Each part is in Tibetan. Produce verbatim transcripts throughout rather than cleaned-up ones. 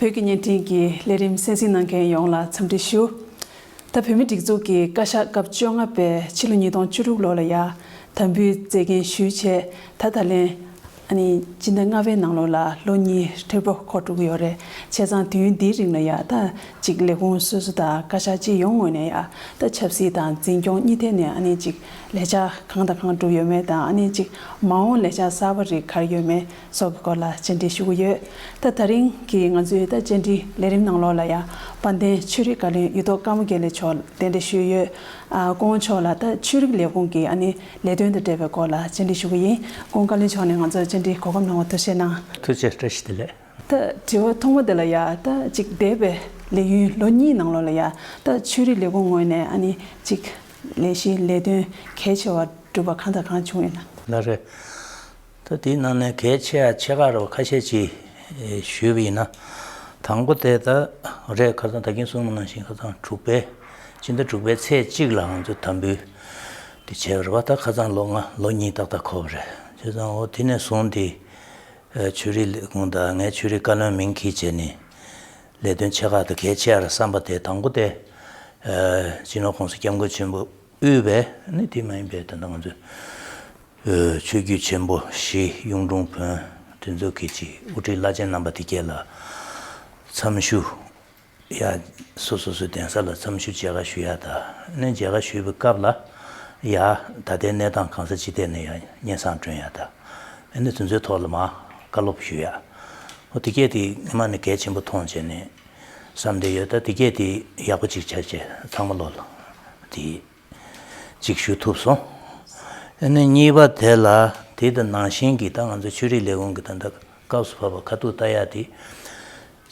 བོད་ཀྱི་བརྙན་འཕྲིན་གྱི་ལས་རིམ་གསན་གཟིགས་གནང་མཁན་ཡོངས་ལ་འཚམས་འདྲི་ཞུ། ད་བོད་མིའི་སྒྲིག་འཛུགས་ཀྱི་བཀའ་ཤག་སྐབས་བཅོ་ལྔ་པས་ཕྱི་ལོ་ཉིས་སྟོང་བཅུ་དྲུག་ལོ་ལ་ཡ་དམ་འབུལ་མཛད་འགན་ཞུས་བྱས་ད་ད་ལན། ཨ་ནི་སྤྱི་ཟླ་ལྔ་པའི་ནང་ལོགས་ལ་ལོ་གཉིས་ཧྲིལ་པོ་འཁོར་འགྲོ་གི་ཡོད་རེད། བྱས་ཙང་དུས་ཡུན་འདིའི་རིང་ལ་ཡ་ད་ཅིག་ལས་ཁུངས་སོ་སོ་དང་བཀའ་ཤག་སྤྱི་ཡོངས་ངོས་ནས་ཡ་ད་ཆབ་སྲིད་དང་འཛིན་སྐྱོང་གཉིས་ཐད་ནས་ཨ་ནི་ཅིག་ལས་འཆར་གང་དང་གང་བསྒྲུབས་ཡོད་མེད་དང་ཨ་ནི་ཅིག་མ་འོངས་ལས་འཆར་གསར་པ་རིགས་ག་རེ་ཡོད་མེད་སོགས་ཀྱི་སྐོར་ལ་བཅར་འདྲི་ཞུ་གི་ཡོད། ད་ད་རིང་གི་ང་ཚོའི་ད་བཅར་འདྲི་ལས་རིམ་ནང་ལོགས་ལ་ཡ་དཔལ་ལྡན་ཆོས་རིག་བཀའ་བློན་གཡུ་ཐོག་དཀར་མོ་དགེ་ལེགས་མཆོག་གདན་འདྲེན་ཞུས་ཡོད། ཨ་སྐུ་ངོ་མཆོག་ལ་ད་ཆོས་རིག་ལས་ཁུངས་ཀྱི་ཨ་ནི་ལས་དོན་དང་འབྲེལ་བའི་སྐོར་ལ་བཅར་འདྲི་ཞུ་གི་ཡིན། སྐུ་ངོ་བཀའ་བློན་མཆོག་ནས་ང་ཚོར་བཅར་འདྲི་གོ་སྐབས་གནང་བར་ཐུགས་རྗེ་གནང་། ཐུགས་རྗེ་ཆེ། བཀྲ་ཤིས་བདེ་ལེགས། ད་དྲི་བ་ཐོག་མ་དེ་ལ་ཡ་ད་ཅིག་འདས་པའི་ལས་ཡུན་ལོ་གཉིས་ནང་ལོགས་ལ་ཡ་ད་ཆོས་རིག་ལས་ཁུངས་ངོས་ནས་ཨ་ནི་ཅིག་ལས་གཞི་ལས་དོན་གལ་ཆེ་བ་སྒྲུབ་པ་གང་དང་གང་བྱུང་ཡོད་ན། ལགས་རེད། ད་དེའི་ནང་ནས་གལ་ཆེ་ཡ་ཆེ་ཁག་རུ་ཁ་ཤས་ཅིག་ཨེ་ཞུས་པ་ཡིན་ན། དང་པོ་དེ་ད་རེད། ཁ་སང་ད་གིན་གསུངས་པ་ནང་བཞིན་ཁ་སང་དྲུག་པའི་སྤྱི་ཟླ་དྲུག་པའི་ཚེས་གཅིག་ལ་ང་ཚོས་དམ་འབུལ་དེ་བྱས་པ་རེད་བ། ད་ཁ་སང་ལོ་ལྔ་ལོ་གཉིས་ཏག་ཏག་འཁོར་བ་རེད། བྱས་ཙང་འོ་དེ་ནས་བཟུང་སྟེ་ཨེ་ཆོས་རིག་ལས་ཁུངས་དང་ངས་ཆོས་རིག་བཀའ་བློན་མིང་འཁྱེར་བྱས་ནས་ལས་དོན་ཆེ་ཁག་དང་གལ་ཆེ་བར་བསམ་པ་དེ་དང་པོ་དེ་ཨེ་སྤྱི་ནོར་༸གོང་ས་༸སྐྱབས་མགོན་ཆེན་པོ་དབུས་པའི་ནི་དེ་མ་ཡིན་པའི་ད་ལྟ་ང་ཚོའི་ཆོས་བརྒྱུད་ཆེན་པོ་བཞི་གཡུང་དྲུང་བོན་དེ་ཚོ་གི་ཅིག་དབུ་ཁྲིད་བླ་ཆེན་རྣམ་པ་དེ་གས་ལ་འཚམས་ཞུ་ཡ། སོ་སོ་སོའི་གདན་ས་ལ་འཚམས་ཞུ་མཇལ་ཁ་ཞུ་ཡ་ད་ནི་མཇལ་ཁ་ཞུས་པའི་སྐབས་ལ་ཡ་ད་ལྟའི་གནས་སྟངས་གང་ས་ཅི་ཐད་ནས་ཡ་སྙན་སེང་སྒྲོན་ཡ་ད་ནི་དེ་ཚོའི་ཐོག་ལ་མ་བཀའ་སློབ་ཞུ་ཡ། འོ་དེ་གས་དེ་སྔ་མ་ནས་གལ་ཆེན་པོ་མཐོང་བྱས་ནས་བསམ་བསྡད་ཡོད། ད་དེ་གས་དེ་ཡག་པོ་ཅིག་བྱ་བྱས་ཚང་མ་ལོ་ལ་དེ། གཅིག་ཞུ་ཐུབ་སོང་། ཨ་ནི་གཉིས་པ་དེ་ལ་དེ་དང་ནང་བཞིན་གྱི་ད་ང་ཚོ་ཆོས་རིག་ལས་ཁུངས་ཀྱི་ད་ལྟ་སྐབས་སུ་བབས་པ་ཁ་ཐུག་ལྟ་ཡ་དེ།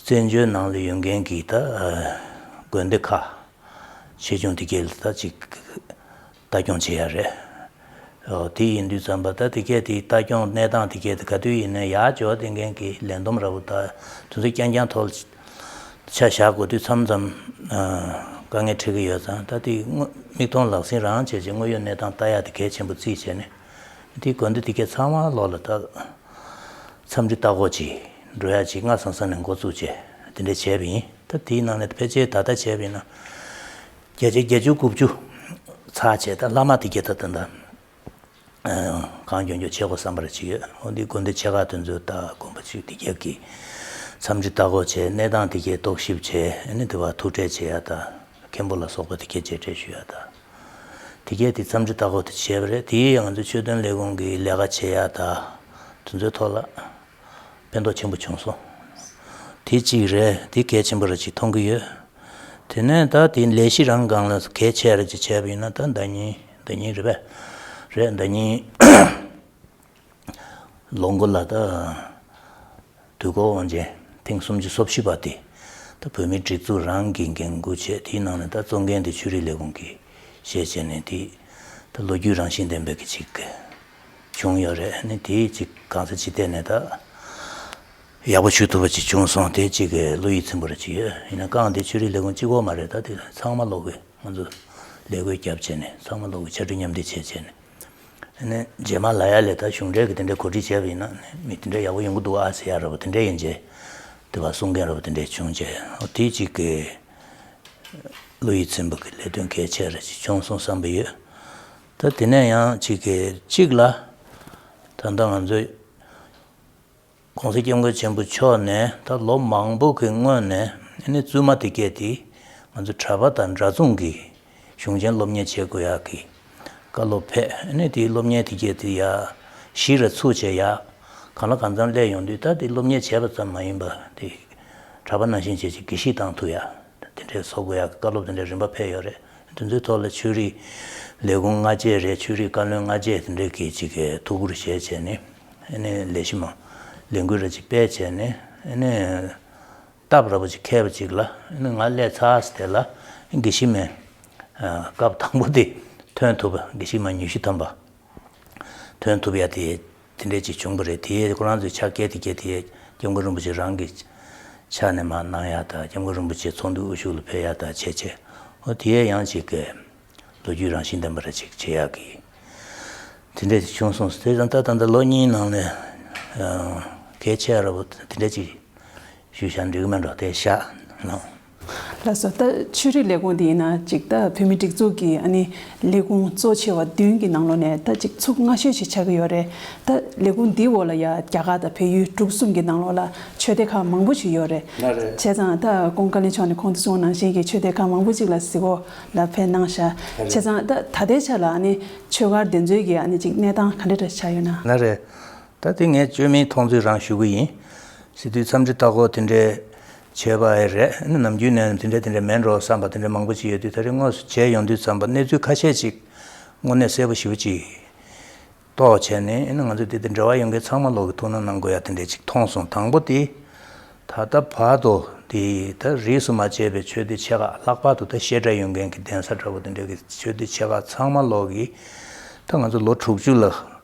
བཙན་བྱོལ་ནང་ལ་ཡོད་མཁན་གྱི་ད་དགོན་སྡེ་ཁག་ཆེ་ཆུང་དེ་གས་ལ་ད་ཅིག་ལྟ་སྐྱོང་བྱེད་ཡ་རེད། ཨོ་དེ་ཡིན་དུས་ཙམ་པ་ད་དེ་གས་དེ་ལྟ་སྐྱོང་གནས་སྟངས་དེ་གས་དེ་ག་དུས་ཡིན་ན་ཡག་འཇོག་དེ་མཁན་གྱི་ལས་བསྡོམས་འདྲ་པོ་ད་དེ་ཚོ་རྐྱང་རྐྱང་ཐོག་ལ། ཆ་བཞག་དགོས་དུས་མཚམས་མཚམས་དཀའ་ངལ་འཕྲད་ཀྱི་ཡོད་ཙང་ད་དེ་དངོས་མིག་མཐོང་ལག་ཟིན་རང་བྱས་བྱས་དངོས་ཡོད་གནས་སྟངས་ལྟ་ཡག་དེ་གལ་ཆེན་པོ་བརྩིས་བྱས་ནས་དེ་དགོན་སྡེ་དེ་གས་ཚང་མ་ལོག་ལ་ད་འཚམས་འདྲི་ལྟ་སྐོར་ཅིག་འགྲོ་ཡག་ཅིག་སྔ་སང་སང་ནས་འགོ་བཙུགས་བྱས་དེ་འདྲས་བྱས་པ་ཡིན། ད་དེའི་ནང་ནས་ཕལ་ཆེར་ད་ལྟ་བྱས་པ་ཡིན་ན་བརྒྱ་ཆ་བརྒྱད་ཅུ་དགུ་བཅུ་ཚར་བྱས་ད་བླ་མ་དེ་གས་ད་ད་ད། གང་མགྱོགས་མགྱོགས་བྱེད་དགོས་བསམ་པ་རེ་ཅིག་ཡོད། འོ་འདི་དགོན་སྡེ་ཆེ་ཁག་དེ་ཚོའི་ད་དགོན་པ་ཅིག་དེ་གས་ཀྱི་འཚམས་འདྲི་ལྟ་སྐོར་བྱས་གནས་སྟངས་དེ་གས་རྟོག་ཞིབ་བྱས་ཨ་ནི་དེ་བ་ཐུག་འཕྲད་བྱེད་ཡ་ད་མཁན་པོ་ལ་སོགས་པ་དེ་གས་མཇལ་འཕྲད་ཞུ་ཡ་ད་དེ་གས་དེ་འཚམས་འདྲི་ལྟ་སྐོར་དེ་བྱས་པ་རེད། དེ་ཡང་ང་ཚོ་ཆོས་དོན་ལས་ཁུངས་ཀྱི་ལས་ཀ་བྱེད་ཡ་ད་དེ་ཚོའི་ཐོག་ལ་ཕན་ཐོགས་ཆེན་པོ་བྱུང་སོང་། དེ་གཅིག་རེད། དེ་གལ་ཆེན་པོ་རེད་ཅིག་མཐོང་གི་ཡོད། དེ་ནས་ད་དེ་ལས་གཞི་རང་སྒང་ལ་གལ་ཆེ་རེད་ཅེས་བྱས་པ་ཡིན་ན་ད་ཟླ་ཉིན་ཟླ་ཉིན་རེད་པས། རེད་ཟླ་ཉིན་ལོ་མགོ་ལ་ད་དུས་འཁོར་དབང་ཆེན་ཐེངས་སུམ་ཅུ་སོ་བཞི་པ་དེ་ད་བོད་མིའི་སྒྲིག་འཛུགས་རང་གིས་འགན་འཁུར་བྱས་དེའི་ནང་ནས་ད་གཙོ་འགན་དེ་ཆོས་རིག་ལས་ཁུངས་ཀྱིས་བཞེས་བྱས་ནས་དེ་ད་ལོ་རྒྱུས་རང་བཞིན་ལྡན་པའི་གི་ཅིག་བྱུང་ཡོད་རེད། ནི་དེ་ཅིག་གང་ས་ཅི་ཐད་ནས་ད། ཡག་པོ་ཞུ་ཐུབ་པ་ཅིག་བྱུང་སོང་། དེ་གཅིག་གི་བློ་ཡིད་ཚིམ་པོ་རེ་ཅིག་ཡོད། ཡིན་ན་རྐང་དེ་ཆོས་རིག་ལས་ཁུངས་གཅིག་པོ་མ་རེད། ད་དེ་ཚང་མ་ལོག་གི་ང་ཚོ་ལས་བགོས་བརྒྱབ་བྱས་ནས་ཚང་མ་ལོག་གི་ཕྱར་གྲུ་མཉམ་འདེགས་བྱས་བྱས་ནས་ཨ་ནི་རྗེས་མ་ལ་ཡ་ལས་ད་གཞུང་འབྲེལ་གི་དེ་འདྲའི་གོ་སྒྲིག་བྱས་པ་ཡིན་ན་ནི་མི་དེ་འདྲ་ཡག་པོ་ཡོང་གི་འདུག་ཨ་ཟེར་ཡ་ར་བ་དེ་འདྲ་ཡིན་རྗེས་དེ་བ་གསུང་མཁན་ར་བ་དེ་འདྲ་བྱུང་རྗེས་ཨོ་དེ་གཅིག་གི་བློ་ཡིད་ཚིམ་པོ་གི་ལས་དོན་གལ་ཆེ་རེ་ཅིག་བྱུང་སོང་བསམ་པ་ཡོད། ད་དེ་ནས་ཡང་གཅིག་གི་གཅིག་ལ་ད་ལྟ་ང་ཚོས། ༸གོང་ས་༸སྐྱབས་མགོན་ཆེན་པོ་མཆོག་ནས་ད་ལོ་མང་པོ་གི་སྔོན་ནས་ཨ་ནི་བཙུན་མ་དེ་གས་དེ་ང་ཚོ་གྲྭ་པ་དང་འདྲ་མཚུངས་ཀྱི་གཞུང་ཆེན་སློབ་གཉེར་བྱེད་དགོས་ཡག་གི་བཀའ་སློབ་ཕེབས། ཨ་ནི་དེའི་སློབ་གཉེར་དེ་གས་དེ་ཡ་གཞི་ར་ཚུགས་བྱས་ཡ་གང་ལ་གང་འཚམ་སླེབས་ཡོང་དུས་ད་དེ་སློབ་གཉེར་བྱས་པ་ཙམ་མ་ཡིན་པ་དེ་གྲྭ་པ་ནང་བཞིན་བྱས་ཅིག་དགེ་བཤེས་བཏང་ཐུབ་ཡ་དེ་འདྲའི་བཟོ་དགོས་ཡག་གི་བཀའ་སློབ་དེ་འདྲའི་རིམ་པ་ཕེབས་ཡོད་རེད། དེ་ཚོའི་ཐོག་ལ་ཆོས་རིག་ལས་ཁུངས་སྔ་རྗེས་རེད། ཆོས་རིག་བཀའ་བློན་སྔ་རྗེས་དེ་འདྲའི་གི་ཅིག་གི་ཐུགས་ཁུར་བཞེས་བྱས་ནས་ཨ་ནི་ལས་གཞི་མ་ལས་འགུལ་རེ་ཅིག་སྤེལ་བྱས་ནས་ཨ་ནི་སྟབས་ར་བ་ཅིག་འཁེལ་བ་ཅིག་ལ་ཨ་ནི་ང་སླེབས་ཚར་དེ་ལ་དགེ་བཤེས་མའི་སྐབས་དང་པོ་དེ་ཐོན་ཐུབ་པ་དགེ་བཤེས་མ་ཉི་ཤུ་ཐམ་པ། ཐོན་ཐུབ་ཡ་དེ་དེ་འདྲས་ཅིག་བྱུང་བ་རེད། དེ་ཁོ་རང་ཚོའི་ཕྱག་འཁྱེར་དེ་གས་དེ་སྐྱབས་མགོན་རིན་པོ་ཆེ་རང་གི་ཕྱག་ནས་མར་གནང་ཡ་དང་སྐྱབས་མགོན་རིན་པོ་ཆེ་ཚོགས་འདུ་དབུ་བཞུགས་ལ་ཕེབས་ཡ་དང་བྱས་བྱས་ཨོ་དེ་ཡང་ཅིག་གི་ལོ་རྒྱུས་རང་བཞིན་ལྡན་པ་རེ་ཅིག་བྱེད་ཡ་གི་དེ་འདྲས་ཅིག་བྱུང་སོང་། དེ་ཙང་ད་ད་ལྟ་ལོ་གཉིས་ནང་ནས་གལ་ཆེ་ཡ་ར་བོ་དེ་འདྲས་ཅིག་ ཞུས་བཞག་འགྲིག་གི་མེད་འགྲོ་དེ་བཞག་ལོ། ལགས་སོ། ད་ཆོས་རིག་ལས་ཁུངས་དེ་ཡིན་ན་ཅིག་ད་བོད་མིའི་སྒྲིག་འཛུགས་ཀྱི་ཨ་ནི་ལས་ཁུངས་གཙོ་ཆེ་བ་བདུན་གྱི་ནང་ལོགས་ནས་ད་ཅིག་ཚུགས་སྔ་ཤོས་ཤིག་ཆགས་ཀྱི་ཡོད་རེད། ད་ལས་ཁུངས་འདིའི་འོག་ལ་ཡ་རྒྱ་གར་དང་བལ་ཡུལ་འབྲུག་གསུམ་གྱི་ནང་ལོགས་ལ་ཆོས་སྡེ་ཁག་མང་པོ་ཞིག་ཡོད་རེད། ལགས་རེད། བྱས་ཙང་ད་ཁོང་བཀའ་བློན་མཆོག་ནས་གོང་དུ་གསུངས་པ་ནང་བཞིན་གྱི་ཆོས་སྡེ་ཁག་མང་པོ་ཅིག་ལ་གཟིགས་སྐོར་ལ་ཕེབས་གནང་ཤག་ལགས་རེད། བྱས་ཙང་ད་ད་ལྟའི་ཆ་ལ་ཨ་ནི་ཆོས་སྒར་འདི་ཚོའི་གི་ཨ་ནི་ཅིག་གནས་སྟངས་ག་འདྲ་འདྲ་ཆགས་ཡོད་ན། ལགས་རེད། ད་དེ་ངས་བཅོས་མིན་མཐོང་ཚུལ་རང་ཞུ་གི་ཡིན། སི་དུས་འཚམས་འདྲི་ལྟ་སྐོར་དེ་འདྲའི་བྱས་པ་ཨེ་རེད། ཨ་ནི་ནམ་རྒྱུན་ནས་དེ་འདྲ་དེ་འདྲ་མེད་འགྲོ་བསམ་པ་དེ་འདྲ་མང་པོ་ཅིག་ཡོད་དུས། ད་རེས་དངོས་སུ་མཇལ་ཡོང་དུས་ཙམ་པ་གནས་ཚུལ་ཁ་ཤས་ཅིག་དངོས་གནས་གསལ་པོ་ཞེ་པོ་ཅིག་རྟོགས་བྱས་ནས། ཨ་ནི་ང་ཚོ་དེ་དེ་འབྲེལ་བ་ཡོད་མཁན་ཚང་མ་ལོག་གི་ཐུགས་སྣང་གནང་དགོས་ཡ་དེ་འདྲ་ཅིག་མཐོང་སོང་། དང་པོ་དེ། ད་ལྟ་བར་དུ་དེ་ད་རིས་སུ་མ་ཆད་པའི་ཆོས་སྡེ་ཆེ་ཁག་ལྷག་པར་དུ་ད་བཤད་གྲྭ་ཡོད་མཁན་གྱི་གདན་ས་འདྲ་པོ་དེ་འདྲ་གི་ཆོས་སྡེ་ཆེ་ཁག་ཚང་མ་ལོག་གི་ད་ང་ཚོ་ལོ་དྲུག་ཅུ་ལ་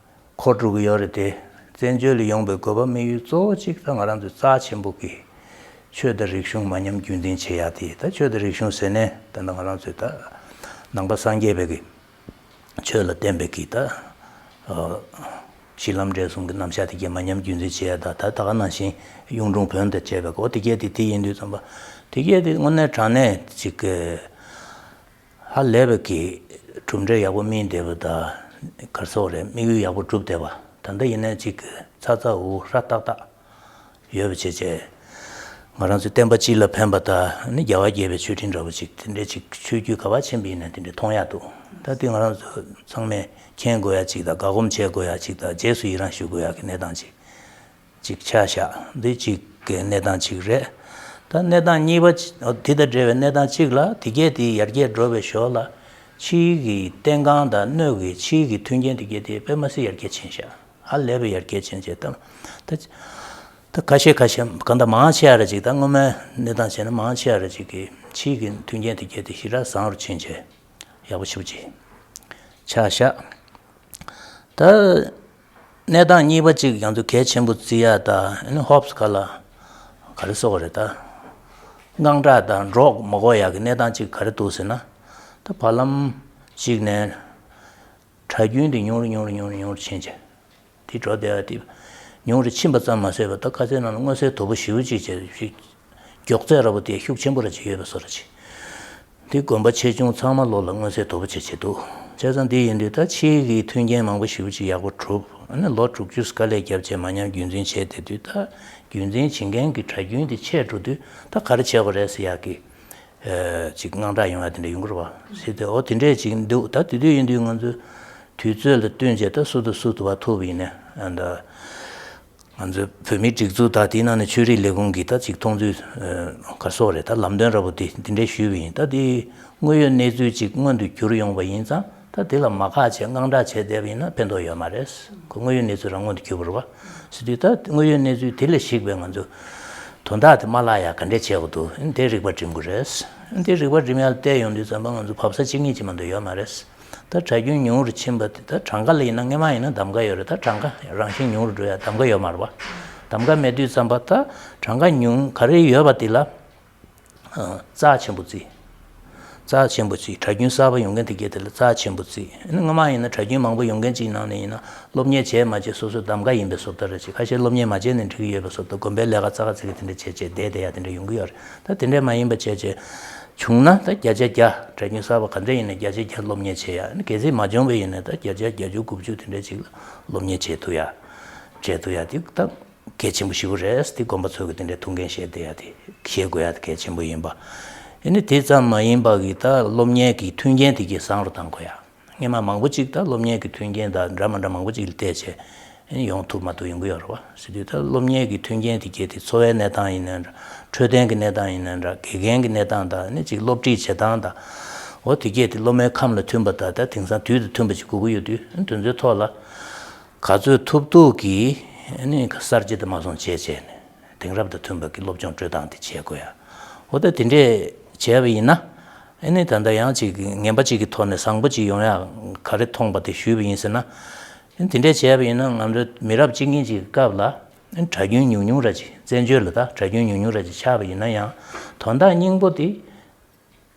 འཁོར་འགྲོ་གི་ཡོད་རེད་དེ། བཙན་བྱོལ་ལ་ཡོང་པའི་དགོས་པ་དམིགས་ཡུལ་གཙོ་བོ་གཅིག་ད་ང་རང་ཚོའི་རྩ་ཆེན་པོ་གི་ཆོས་དང་རིག་གཞུང་མ་ཉམས་རྒྱུན་འཛིན་བྱེད་ཡ་དེ། ད་ཆོས་དང་རིག་གཞུང་ཟེར་ནས་ད་ང་རང་ཚོའི་ད་ནང་པ་སངས་རྒྱས་པའི་གི་ཆོས་ལ་བརྟེན་པའི་གི་ད་གཞི་ལམ་འབྲས་གསུམ་གྱི་རྣམ་གཞག་དེ་གས་མ་ཉམས་རྒྱུན་འཛིན་བྱེད་ཡ་ད། ད་ད་ག་ནང་བཞིན་གཡུང་དྲུང་བོན་དང་བཅས་པའི་གོ་དེ་གས་དེ་དེ་ཡིན་དུས་ཙམ་པ་དེ་གས་དེ་དངོས་གནས་དྲང་གནས་ཅིག་གི་ཧ་ལས་པའི་གི་གྲུབ་འབྲས་ཡག་པོ་སྨིན་བསྡད་པ་དང་། ག་རེ་ཟེར་དགོས་རེད། དམིགས་ཡུལ་ཡག་པོ་འགྲུབ་བསྡད་པ། ད་ལྟ་ཡིན་ན་ཅིག་གི་ཚ་ཚ་འུར་འུར་ཧྲ་ཏག་ཏག་ཡོད་པ་བྱས་བྱས། ང་རང་ཚོའི་བསྟན་པ་སྤྱི་ལ་ཕན་པ་དང་ནི་རྒྱལ་བ་དགྱེས་པའི་མཆོད་སྤྲིན་འདྲ་པོ་ཅིག་དེ་འདྲའི་ཅིག་ཆོས་བརྒྱུད་ག་པར་ཕྱིན་པ་ཡིན་ན་དེ་འདྲའི་མཐོང་ཡག་འདུག་ད་དེ་ང་རང་ཚོ་ཚང་མས་མཁྱེན་དགོས་ཡ་ཅིག་དང་། དགའ་སྒོམ་བྱེད་དགོས་ཡ་ཅིག་དང་། རྗེས་སུ་ཡི་རང་ཞུ་དགོས་ཡ་གི་གནས་སྟངས་ཅིག་ཅིག་ཆགས་ཤག་འདི་གཅིག་གི་གནས་སྟངས་གཅིག་རེད། ད་གནས་སྟངས་གཉིས་པ་ཅི། འོ། དེ་དང་འབྲེལ་བའི་གནས་སྟངས་གཅིག་ལ། དེ་གས་དེ་ཡར་རྒྱས་འགྲོ་བའི་ཞོར་ལ་ཕྱིའི་གི་བསྟན་ཁང་དང་སྣོད་ཀྱི་ཕྱིའི་གི་མཐུན་རྐྱེན་དེ་གས་དེ་དཔེ་མ་སྲིད་ཡར་རྒྱས་ཕྱིན་ཤག་ཧ་ལས་པའི་ཡར་རྒྱས་ཕྱིན་བྱས། ད་ད་ད་ཁ་ཤས་ཁ་ཤས་གང་ལྟར་མང་ཆེ་བ་ར་ཅིག་ད་སྔོན་མའི་གནས་སྟངས་བྱས་ན་མང་ཆེ་བ་ར་ཅིག་གི་ཕྱིའི་གི་མཐུན་རྐྱེན་དེ་གས་དེ་ཞེ་དྲག་བཟང་རུ་ཕྱིན་བྱས། ཡག་པོ་ཞེ་པོ་ཅིག་ཆགས་ཤག་ད་གནས་སྟངས་གཉིས་པ་ཅིག་ང་ཚོ་གལ་ཆེན་པོ་བརྩི་ཡ་ད་ཨ་ནི་ཧོབ་སི་ག་ལ་ག་རེ་ཟེར་དགོས་རེད། ད་དངངས་སྐྲག་དང་འདྲོག་མ་དགོས་ཡ་གི་གནས་སྟངས་ཅིག་ག་རེ་འདུག་ཟེར་ན། ད་བར་ལམ་ཅིག་ནས་གྲྭ་རྒྱུན་དེ་ཉུང་རུ་ཉུང་རུ་ཉུང་རུ་ཉུང་རུ་ཕྱིན་བྱས། དེ་འགྲོ་བསྡད་ཡ་དེ་ཉུང་རུ་ཕྱིན་པ་ཙམ་མ་ཟད་པར་ད་ཁ་སང་ནང་ལ་མངོན་གསལ་དོད་པོ་ཞེ་པོ་ཅིག་བྱས། ཞིག་མགྱོགས་ཚད་འདྲ་པོ་དེ་ཤུགས་ཆེན་པོ་ར་ཅིག་ཡོད་པའི་བཟོ་འདྲ་ཅིག་དེ་དགོན་པ་ཆེ་ཆུང་ཚང་མ་ལོག་ལ་མངོན་གསལ་དོད་པོ་ཅིག་བྱེད་འདུག་བྱས་ཙང་དེ་ཡིན་དུས་ད་ཕྱིའི་གི་མཐུན་རྐྱེན་མང་པོ་ཞེ་པོ་ཅིག་ཡག་པོ་གྲུབ། ཨ་ནི་ལོ་དྲུག་ཅུ་དཀའ་ལས་བརྒྱབ་བྱས་མ་ཉམས་རྒྱུན་འཛིན་བྱས་བསྡད་དུས། ད་རྒྱུན་འཛིན་བྱེད་མཁན་གྱི་གྲྭ་རྒྱུན་དེ་ཆད་འགྲོ་དུས་ད་ག་རེ་བྱེད་དགོས་རེད་ཟེར་ཡག་གི་ཨ་ཅིག་དངངས་སྐྲག་ཡོང་ཡ་དེ་འདྲ་ཡོང་གི་རེད་པ་ཟེར་ཏེ། འོ་དེ་འདྲས་ཅིག་འདུག་ད་དེ་དུས་ཡིན་དུས་ང་ཚོས་དུས་ཚོད་ལ་བསྟུན་བྱས་ད་སུ་དང་སུ་དུ་བ་ཐུག་པ་ཡིན་ནའི། ཨ་ད་ང་ཚོའི་བོད་མིའི་སྒྲིག་འཛུགས་དང་དེའི་ནང་ནས་ཆོས་རིག་ལས་ཁུངས་ཀྱིས་ད་ཅིག་མཐོང་ཚུལ་ག་སོགས་རེད། ད་ལམ་སྟོན་འདྲ་པོ་དེ་འདི་འདྲས་ཞུས་པ་ཡིན། ད་དེ་དངོས་ཡོད་གནས་ཚུལ་ཅིག་མངོན་དུ་གྱུར་ཡོང་བ་ཡིན་ཙང་། ད་དེ་ལ་མ་ཁག་བྱས་དངངས་སྐྲག་བྱས་བསྡད་པ་ཡིན་ན་ཕན་ཐོགས་ཡོད་མ་རེད། ཁོ་དངོས་ཡོད་གནས་ཚུལ་རང་མངོན་དུ་གྱུར་པ་རེད་པ། ཟེར་དུས་ད་དངོས་ཡོད་གནས་ཚུལ་དེ་ལ་གཞིགས་པའི་ང་ཚོ་དོན་དག་དེ་མ་བརླག་ཡ་ག་འདྲས་བྱེད་དགོས་འདུག་དེ་རིག་པ་སྒྲིམ་དགོས་རེད། དེ་རིག་པ་སྒྲིམ་ཡ་ལ་བལྟས་ཡོང་དུས་ཙམ་པ་ང་ཚོ་བབས་ས་གཅིག་གཉིས་ཅིག་མ་གཏོགས་ཡོད་མ་རེད། ད་གྲྭ་རྒྱུན་ཉུང་རུ་ཕྱིན་པ་དེ། ད་གྲངས་ཀ་ལ་ཡིན་ན་སྔོན་མ་ཡིན་ན་གདམ་ག་ཡོད་རེད། ད་གྲངས་ཀ་རང་བཞིན་ཉུང་རུ་འགྲོ་ཡ་གདམ་ག་ཡོད་མ་རེད་པ། གདམ་ག་མེད་དུས་ཙམ་པ་ད་གྲངས་ཀ་ཉུང་ག་རེ་ཡོད་པ་དེ་ལ་ཨ་རྩ་ཆེན་པོ་བརྩི། རྩ་ཆེན་པོ་བརྩི། གྲྭ་རྒྱུན་གསར་པ་ཡོང་མཁན་དེ་གས་དེ་ལ་རྩ་ཆེན་པོ་བརྩི། ཨ་ནི་སྔོན་མ་ཡིན་ན་གྲྭ་རྒྱུན་མང་པོ་ཡོང་མཁན་ཅིག་ནང་ནས་ཡིན་ན་སློབ་གཉེར་བྱས་མ་བྱས་སོ་སོའི་གདམ་ག་ཡིན་པའི་བཟོ་ལྟ་རེད་ཅིག་ཁ་ཤས་སློབ་གཉེར་མ་བྱས་ནས་འགྲིག་གི་ཡོད་པའི་བཟོ་ལྟ། དགོན་པའི་ལས་ཀ་ཙག་ཙིག་དེ་འདྲ་བྱས་བྱས་བསྡད་བསྡད་ཡ་དེ་འདྲ་ཡོང་གི་ཡོད་རེད། ད་དེ་འདྲ་མ་ཡིན་པ་བྱས་བྱས་བྱུང་ན་ད་བརྒྱ་ཆ་བརྒྱ་གྲྭ་རྒྱུན་གསར་པ་ག་འདྲ་ཡིན་ན་བརྒྱ་ཆ་བརྒྱ་སློབ་གཉེར་བྱེད་ཡ། གལ་སྲིད་མ་བྱུང་བ་ཡིན་ན་ད་བརྒྱ་ཆ་བརྒྱད་ཅུ་དགུ་བཅུ་དེ་འདྲ་ཅིག་ལ་སློབ་གཉེར་བྱེད་ཐུབ་ཡ། བྱེད་ཐུབ་ཡ་དེ་ད་གལ་ཆེན་པོ་ཞེ་པོ་རེད། དེ་དགོན་པ་ཚོ་གི་དེ་འདྲའི་ཐུགས་འགན་བཞེས་བསྡད་ཡ་དེ། བཞེས་དགོས་ཡ་དེ་གལ་ཆེན་པོ་ཡིན་པ། ཨ་ནི་དེ་ཙམ་མ་ཡིན་པ་གི་ད་སློབ་གཉེར་གྱི་མཐུན་རྐྱེན་དེ་གས་བཟང་རུ་གཏང་དགོས་ཡ། སྔོན་མ་མང་པོ་ཅིག་ད་སློབ་གཉེར་གྱི་མཐུན་རྐྱེན་དང་འདྲ་མི་འདྲ་མང་པོ་ཅིག་ལ་བལྟས་བྱས་ཡོང་ཐུབ་མ་ཐུབ་ཡོང་གི་ཡོད་རེད་པ། ཟེར་དུས་ད་སློབ་གཉེར་གྱི་མཐུན་རྐྱེན་དེ་གས་དེ་འཚོ་བའི་གནས་སྟངས་ཡིན་ན་འདྲ། འཕྲོད་བསྟེན་གྱི་གནས་སྟངས་ཡིན་ན་འདྲ། དགེ་རྒན་གྱི་གནས་སྟངས་དང་། ཨ་ནི་ཅིག་སློབ་ཁྲིད་བྱེད་སྟངས་དང་། འོ་དེ་གས་དེ་སློབ་མའི་ཁམས་ལ་མཐུན་པ་དང་། ད་དེང་སང་དུས་དང་མཐུན་པ་ཅིག་དགོས་ཀྱི་ཡོད་དུས། ཨ་ནི་དེ་ཚོའི་ཐོག་ལ་ག་ཚོད་ཐུབ་ཐུབ་ཀྱིས་ཨ་ནི་གསར་བརྗེ་དེ་མ་སོང་བྱས་བྱས་ནས། དེང་རབས་དང་མཐུན་པ་གི་སློབ་སྦྱོང་སྤྲོད་སྟངས་དེ་བྱེད་དགོས་ཡ། འོ་ད་དེ་འདྲས་བྱས་པ་ཡིན་ན། ཨ་ནི་ད་ལྟ་ཡང་ཅིག་ངན་པ་ཅིག་གི་ཐོག་ནས་བཟང་པོ་ཅིག་ཡོང་ཡ་ག་རེ་མཐོང་པ་དེ་ཞུས་པ་ཡིན་ཟེར་ན། ཨ་ནི་དེ་འདྲས་བྱས་པ་ཡིན་ན་ང་ཚོའི་མི་རབས་གཅིག་གཉིས་ཅིག་གི་སྐབས་ལ་ཨ་ནི་གྲྭ་རྒྱུན་ཉུང་ཉུང་ར་ཅིག་བཙན་བྱོལ་ལ་ད་གྲྭ་རྒྱུན་ཉུང་ཉུང་ར་ཅིག་ཆགས་པ་ཡིན་ན་ཡང་། དོན་དག་སྙིང་པོ་དེ་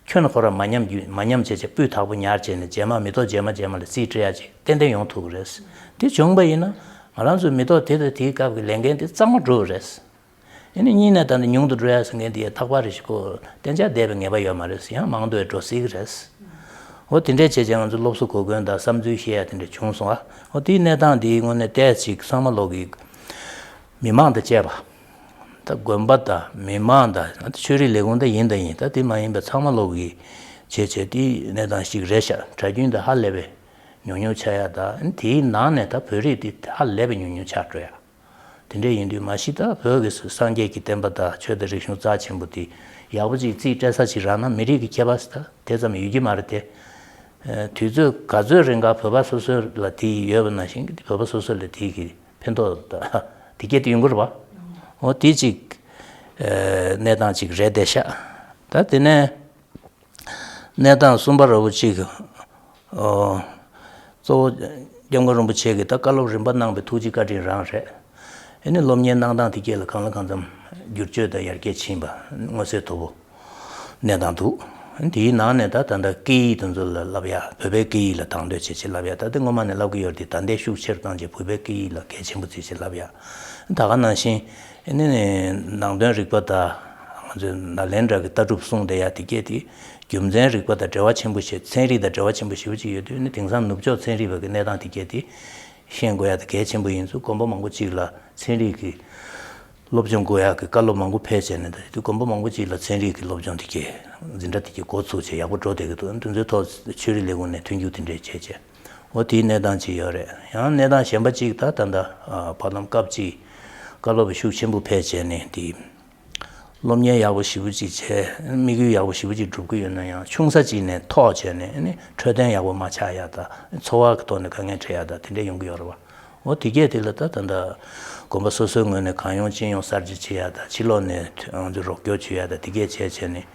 ཁྱོན་ཁོ་རང་མ་ཉམས་རྒྱུ། མ་ཉམས་བྱས་བྱས་སྤུས་དག་པོ་ཉར་བྱས་ནས་རྗེས་མ་མི་ཐོག་རྗེས་མ་རྗེས་མ་ལ་རྩིས་སྤྲད་ཡ་ཅིག་ཏན་ཏན་ཡོང་ཐུབ་ཀྱི་རེད། དེ་བྱུང་པ་ཡིན་ན་ང་རང་ཚོའི་མི་ཐོག་དེ་དང་དེའི་སྐབས་ཀྱི་ལས་འགན་དེ་གཙང་མ་འགྲུབ་པ་རེད། དེ་ནས་གཉིས་ནས་ད་ནི་ཉུང་དུ་འགྲོ་ཡ་ཟེར་མཁན་དེ་ཡ་ཐག་པ་རེ་ཞིག་གོ། གཏན་འཇགས་བསྡད་པའི་ངེས་པ་ཡོད་མ་རེད། ཡང་མང་དུ་འགྲོ་སྲིད་ཀྱི་རེད། འོ་དེ་འདྲས་བྱས་བྱས་ང་ཚོ་སློབ་གསོ་གོ་མཁན་དང་བསམ་ཚུལ་བཤད་ཡ་དེ་འདྲས་བྱུང་སོང་ཨ། འོ་དེའི་གནས་སྟངས་དེའི་དངོས་གནས་ཏོག་ཙམ་ཚང་མ་ལོག་གི་མི་མང་དང་བཅས་པ། ད་དགོན་པ་དང་མི་མང་དང་ཆོས་རིག་ལས་ཁུངས་ད་ཡིན་དང་ཡིན། ད་དེ་མ་ཡིན་པའི་ཚང་མ་ལོག་གི་བྱས་བྱས་དེའི་གནས་སྟངས་ཤིག་རེད་ཤག་གྲྭ་རྒྱུན་དེ་ཧ་ལས་པའི་ཉུང་ཉུང་ཆགས་ཡ་དང་དེའི་ནང་ནས་ད་བོད་རིགས་དེ་ཧ་ལས་པའི་ཉུང་ཉུང་ཆགས་འགྲོ་ཡ། དེ་འདྲས་ཡིན་དུས་མ་གཞི་ད་བོད་ཀྱི་སངས་རྒྱས་ཀྱི་བསྟན་པ་དང་ཆོས་དང་རིག་གཞུང་རྩ་ཆེན་པོ་དེ་ཡག་པོ་ཅིག་རྩིས་སྤྲད་ས་ཅིག་རག་ན་མི་རིགས་ཀྱི་ཁྱད་པར་ད་དེ་ཙམ་ཡོད་ཀྱི་མ་རེད་དེ། དུས་ཚོད་ག་ཚོད་རིང་ག་བོད་པ་སོ་སོ་ལ་དེ་ཡོད་པ་ནང་བཞིན་བོད་པ་སོ་སོ་ལ་དེ་གི་ཕན་ཐོགས་ད་དེ་སྐད་དུ་ཡོང་གི་རེད་པ། འོ་དེ་ཅིག་གནས་སྟངས་ཅིག་རེད་བསྡད་ཤག་ད་དེ་ནས། གནས་སྟངས་གསུམ་པ་ར་བོ་གཅིག་ཨོ། གཙོ་བོ་སྐྱབས་མགོན་རིན་པོ་ཆེ་གིས་ད་བཀའ་སློབ་རིམ་པ་གནང་བའི་ཐུགས་རྗེ་བཀའ་དྲིན་རང་རེད། ཨེ་ནི་སློབ་གཉེར་གནང་སྟངས་དེ་སྐད་ལ་གང་ལ་གང་འཚམ་བསྒྱུར་བཅོས་དང་ཡར་རྒྱས་ཕྱིན་པ་མངོན་གསལ་དོད་པོ་གནས་སྟངས་འདུག་དེའི་ནང་ནས་ད་ད་ལྟ་སྐད་ཡིག་དེ་ཚོ་ལ་བསླབ་ཡ། བོད་པའི་སྐད་ཡིག་ལ་དང་དོད་བྱེད་ཆེད་བསླབ་ཡ། ད་ལྟ་སྔོན་མ་ནས་བསླབ་ཀྱི་ཡོད་རེད་དེ། ད་ལྟའི་ཤུགས་ཆེར་བཏང་བྱས་བོད་པའི་སྐད་ཡིག་ལ་གལ་ཆེན་པོ་བརྩི་བྱེད་བསླབ་ཡ། ད་ག་ནང་བཞིན་ཨེ་ནི་ནང་དོན་རིག་པ་དང་། ང་ཚོས་ནཱ་ལེནྡྲ་གི་ལྟ་གྲུབ་གསུང་བསྡད་ཡ་དེ་སྐད་དེ། རྒྱུ་མཚན་རིག་པ་དང་འབྲེལ་བ་ཆེན་པོ་ཞིག་ཚན་རིག་དང་འབྲེལ་བ་ཆེན་པོ་ཞེ་པོ་ཅིག་ཡོད་དུས་ནི་དེང་སང་ནུབ་ཕྱོགས་ཚན་རིག་པ་གི་གནས་སྟངས་དེ་སྐད་དེ་ཤེས་དགོས་ཡ་དེ་གལ་ཆེན་པོ་ཡིན་ཙང་། དགོན་པ་མང་པོ་ཅིག་ལ་ཚན་རིག་གི་སློབ་སྦྱོང་དགོས་ཡ་གི་བཀའ་སློབ་མང་པོ་ཕེབས་བྱས་ནས། ད་དེ་དུས་དགོན་པ་མང་པོ་ཅིག་ལ་ཚན་རིག་གི་སློབ་སྦྱོང་དེ་སྐད་འཛིན་གྲྭ་དེ་སྐད་འགོ་ཚུགས་བྱས་ཡག་པོ་འགྲོ་བསྡད་ཀྱི་འདུག་དེ་ཚོའི་ཐོག་ཆོས་རིག་ལས་ཁུངས་ནས་མཐུན་འགྱུར་དེ་འདྲས་བྱས་བྱས། འོ་དེའི་གནས་སྟངས་ཅིག་ཡོད་རེད། ཡང་གནས་སྟངས་གཞན་པ་ཅིག་ད་ད་ལྟ་བར་ལམ་སྐབས་ཅིག་བཀའ་སློབ་ཤུགས་ཆེན་པོ་ཕེབས་བྱས་ནས་དེ། སློབ་གཉེར་ཡག་པོ་ཞེ་པོ་ཅིག་བྱས། དམིགས་ཡུལ་ཡག་པོ་ཞེ་པོ་ཅིག་སྒྲུབ་ཀྱི་ཡོད་ན་ཡང་ཆུང་ས་ཅིག་ནས་ཐོག་བྱས་ནས་ནི་འཕྲོད་བསྟེན་ཡག་པོ་མ་ཆགས་ཡ་དང་། འཚོ་བ་གི་ཐོག་ནས་དཀའ་ངལ་འཕྲད་ཡ་དང་དེ་འདྲས་ཡོང་གི་ཡོད་རེད་བ། འོ་དེ་གས་དེ་ལ་ད་ད་ལྟ་དགོན་པ་སོ་སོའི་ངོས་ནས་གང་ཡོང་ཅི་ཡོང་གསར་བརྗེ་བྱེད་ཡ་དང་། ཕྱི་ལོགས་ནས་ང་ཚོས་རོགས་སྐྱོར་བྱེད་ཡ་དང་། དེ་གས་བྱས་བྱས་ནས་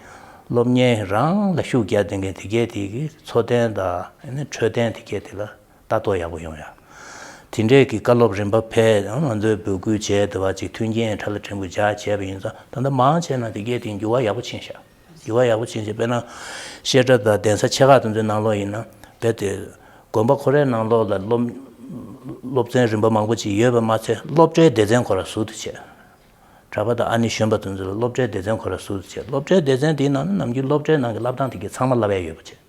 སློབ་གཉེར་རང་ལ་ཤུགས་རྒྱག་བསྡད་མཁན་དེ་གས་དེ་གི་འཚོ་རྟེན་དང་ནི་འཕྲོད་བསྟེན་དེ་གས་དེ་ལ། ལྟ་རྟོག་ཡག་པོ་ཡོང་ཡ། དེ་འདྲས་ཀྱི་བཀའ་སློབ་རིམ་པ་ཕེབས། ང་ཚོས་འབོད་སྐུལ་བྱས་དེ་བ་ཅིག་མཐུན་རྐྱེན་ཁྲ་ལ་ཕྲན་བུ་སྦྱར་བྱས་པ་ཡིན་ཙང་། ད་ལྟ་མང་ཆེ་ན་དེ་གས་དེ་འགྱུར་བ་ཡག་པོ་ཕྱིན་ཤག་འགྱུར་བ་ཡག་པོ་ཕྱིན་ཤག་དཔེར་ན་བཤད་གྲྭ་དང་གདན་ས་ཆེ་ཁག་དེ་ཚོའི་ནང་ལོགས་ཡིན་ན། རྦད་དེ་དགོན་པ་ཁོ་རའི་ནང་ལོགས་ལ་སློབ་སློབ་ཚན་རིམ་པ་མང་པོ་ཅིག་ཡོད་པ་མ་ཚད། སློབ་གྲྭའི་སྡེ་ཚན་ཁོ་ར་ཟུར་དུ་བྱས། གྲྭ་པ་དང་ཨ་ནེ་གཞོན་པ་དེ་ཚོ་ལ་སློབ་གྲྭའི་སྡེ་ཚན་ཁོ་ར་ཟུར་དུ་བྱས། སློབ་གྲྭའི་སྡེ་ཚན་དེའི་ནང་ན་ནམ་རྒྱུན་སློབ་གྲྭའི་ནང་གི་བསླབ་སྟངས་དེ་གའི་ཚང་མ་བསླབ་ཡ་ཡོད་པ་བྱས།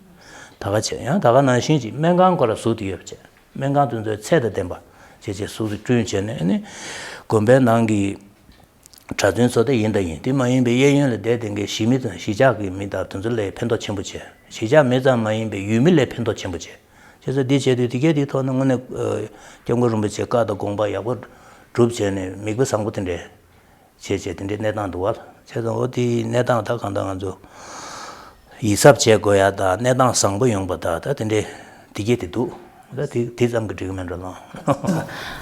ད་ག་བྱས། ཡང་ད་ག་ནང་བཞིན་གྱི་སྨན་ཁང་ཁོ་ར་ཟུར་དུ་ཡོད་པ་བྱས། སྨན་ཁང་དེ་ཚོའི་ཚད་དང་ལྡན་པ་བྱས་བྱས་ཟུར་དུ་བསྐྲུན་བྱས་ནས། ཨ་ནི་དགོན་པའི་ནང་གི་གྲྭ་བཙུན་ཚོ་དེ་ཡིན་དང་ཡིན། དེ་མ་ཡིན་པའི་གཡས་གཡོན་ལ་བསྡད་བསྡད་མཁན་གཞིས་མི་དང་གཞིས་ཆགས་ཀྱི་མི་དང་དེ་ཚོ་ལ་ཕན་ཐོགས་ཆེན་པོ་བྱས། གཞིས་ཆགས་མི་ཙམ་མ་ཡིན་པའི་ཡུལ་མི་ལ་ཕན་ཐོགས་ཆེན་པོ་བྱས། བྱས་ཙང་འདི་བྱས་དུས་དེ་གས་དེའི་ཐོག་ནས་དངོས་གནས་ཨ་སྐྱབས་མགོན་རིན་པོ་ཆེའི་བཀའ་དང་དགོངས་པ་ཡག་པོ་སྒྲུབ་བྱས་ནས་མིག་དཔེ་བཟང་པོ་དེ་འདྲས་བྱས་བྱས་དེ་འདྲའི་གནས་སྟངས་འདུག་བ། བྱས་ཙང་འོ་དེའི་གནས་སྟངས་ད་གང་ལྟར་ང་ཚོ་ཡིད་གཟབ་བྱེད་དགོས་ཡ་དང་། གནས་སྟངས་བཟང་པོ་ཡོང་པ་དང་། ད་དེ་འདྲའི་དེ་གས་དེ་འདུག་ད་དེ་དེ་ཙམ་གྱིས་འགྲིག་གི་མེད་འགྲོ་ལགས།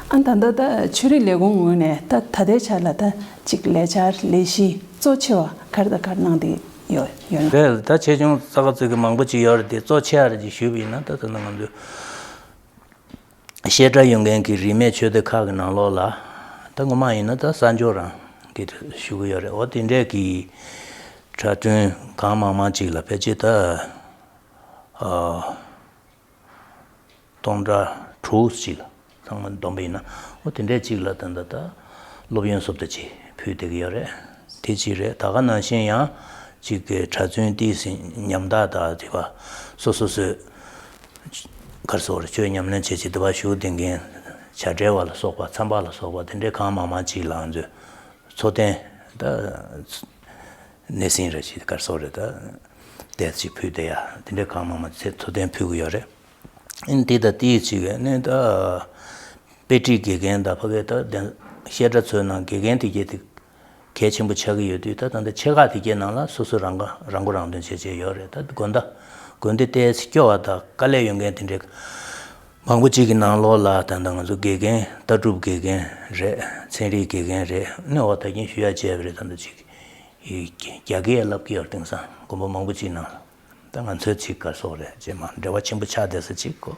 ཨ་ད་ལྟ་ད་ཆོས་རིག་ལས་ཁུངས་ངོས་ནས་ད་ད་ལྟའི་ཆ་ལ་ད་ཅིག་ལས་འཆར་ལས་གཞི་གཙོ་ཆེ་བ་ག་རེ་དང་ག་རེ་གནང་བསྡད་ཡོད་ཡོད་ན། རེད། ད་ཆེ་ཆུང་ཙག་ཙིག་གི་མང་པོ་ཅིག་ཡོད་རེད་དེ། གཙོ་ཆེ་བ་རེ་ཅིག་ཞུས་པ་ཡིན་ན། ད་ད་ལྟ་ང་ཚོས་བཤད་གྲྭ་ཡོད་མཁན་གྱི་རིས་མེད་ཆོས་སྡེ་ཁག་གི་ནང་ལོགས་ལ། ད་ངོ་མ་ཡིན་ན་ད་གསར་འབྱོར་རང་གི་ཞུ་གི་ཡོད་རེད། འོ་དེ་འདྲས་ཀྱི་གྲྭ་བཙུན་གང་མང་མང་ཅིག་ལ་ཕལ་ཆེར་ད་ཨ་སྟོང་ཕྲག་དྲུག་ཅིག་ལ། ཚང་མ་བསྡོམས་པ་ཡིན་ན། འོ་དེ་འདྲས་ཅིག་ལ་ད་ད་ད་སློབ་ཡོན་སོབ་ད་ཅིག་ཕུལ་བསྡད་ཀྱི་ཡོད་རེད། དེ་གཅིག་རེད། ད་ག་ནང་བཞིན་ཡང་ཅིག་གི་གྲྭ་བཙུན་ཏོག་ཙམ་ཉམ་ཐག་དང་དེ་བ་སོ་སོ་སོའི་ག་རེ་ཟེར་དགོས་རེད། ཆོས་ཉམས་ལེན་བྱེད་ཆེད་དེ་བ་བཞུགས་བསྡད་མཁན་བྱ་བྲལ་བ་ལ་སོགས་པ། མཚམས་པ་ལ་སོགས་པ། དེ་འདྲའི་གང་མང་མང་ཅིག་ལ་ང་ཚོས་འཚོ་རྟེན་ད་སྣེ་ཤན་རེ་ཞིག་ག་རེ་ཟེར་དགོས་རེད། ད་དེ་ཅིག་ཕུལ་བསྡད་ཡ། དེ་འདྲའི་གང་མང་མང་ཚེ་འཚོ་རྟེན་ཕུལ་གྱི་ཡོད་རེད། ཨིན། དེ་དང་དེའི་གཅིག་ནི་ད་དཔེ་ཁྲིད་དགེ་རྒན་དང་། ཕ་གི་ད་གདན་བཤད་གྲྭ་ཚོའི་ནང་དགེ་རྒན་དེ་གས་དེ་གལ་ཆེན་པོ་ཆགས་ཀྱི་ཡོད་དུས། ད་ད་ལྟ་ཆེ་ཁག་དེ་གས་ནང་ལ་སོ་སོ་རང་ཁ་རང་མགོ་རང་ཐོན་བྱེད་བྱེད་ཡོད་རེད། ད་དགོན་ད་དགོན་སྡེ་ཏོག་ཙམ་སྐྱོ་བ་དང་དཀའ་ལས་ཡོད་མཁན་དེ་འདྲའི་མང་པོ་ཅིག་གི་ནང་ལོགས་ལ། ད་ལྟ་ང་ཚོ་དགེ་རྒན། ལྟ་གྲུབ་དགེ་རྒན་རེད། ཚན་རིག་དགེ་རྒན་རེད། ནི་འོ་ད་གིན་ཞུ་ཡ་བྱས་པ་རེད། ད་ལྟ་ཅིག་རྒྱ་སྐད་བསླབ་ཀྱི་ཡོད་རེད། དེང་སང་དགོན་པ་མང་པོ་ཅིག་ནང་ལ། ད་ང་ཚོའི་ཅིག་ག་རེ་ཟེར་དགོས་རེད། རྗེས་མ་འབྲེལ་བ་ཆེན་པོ་ཆགས་བསྡད་ས་ཅིག་གོ།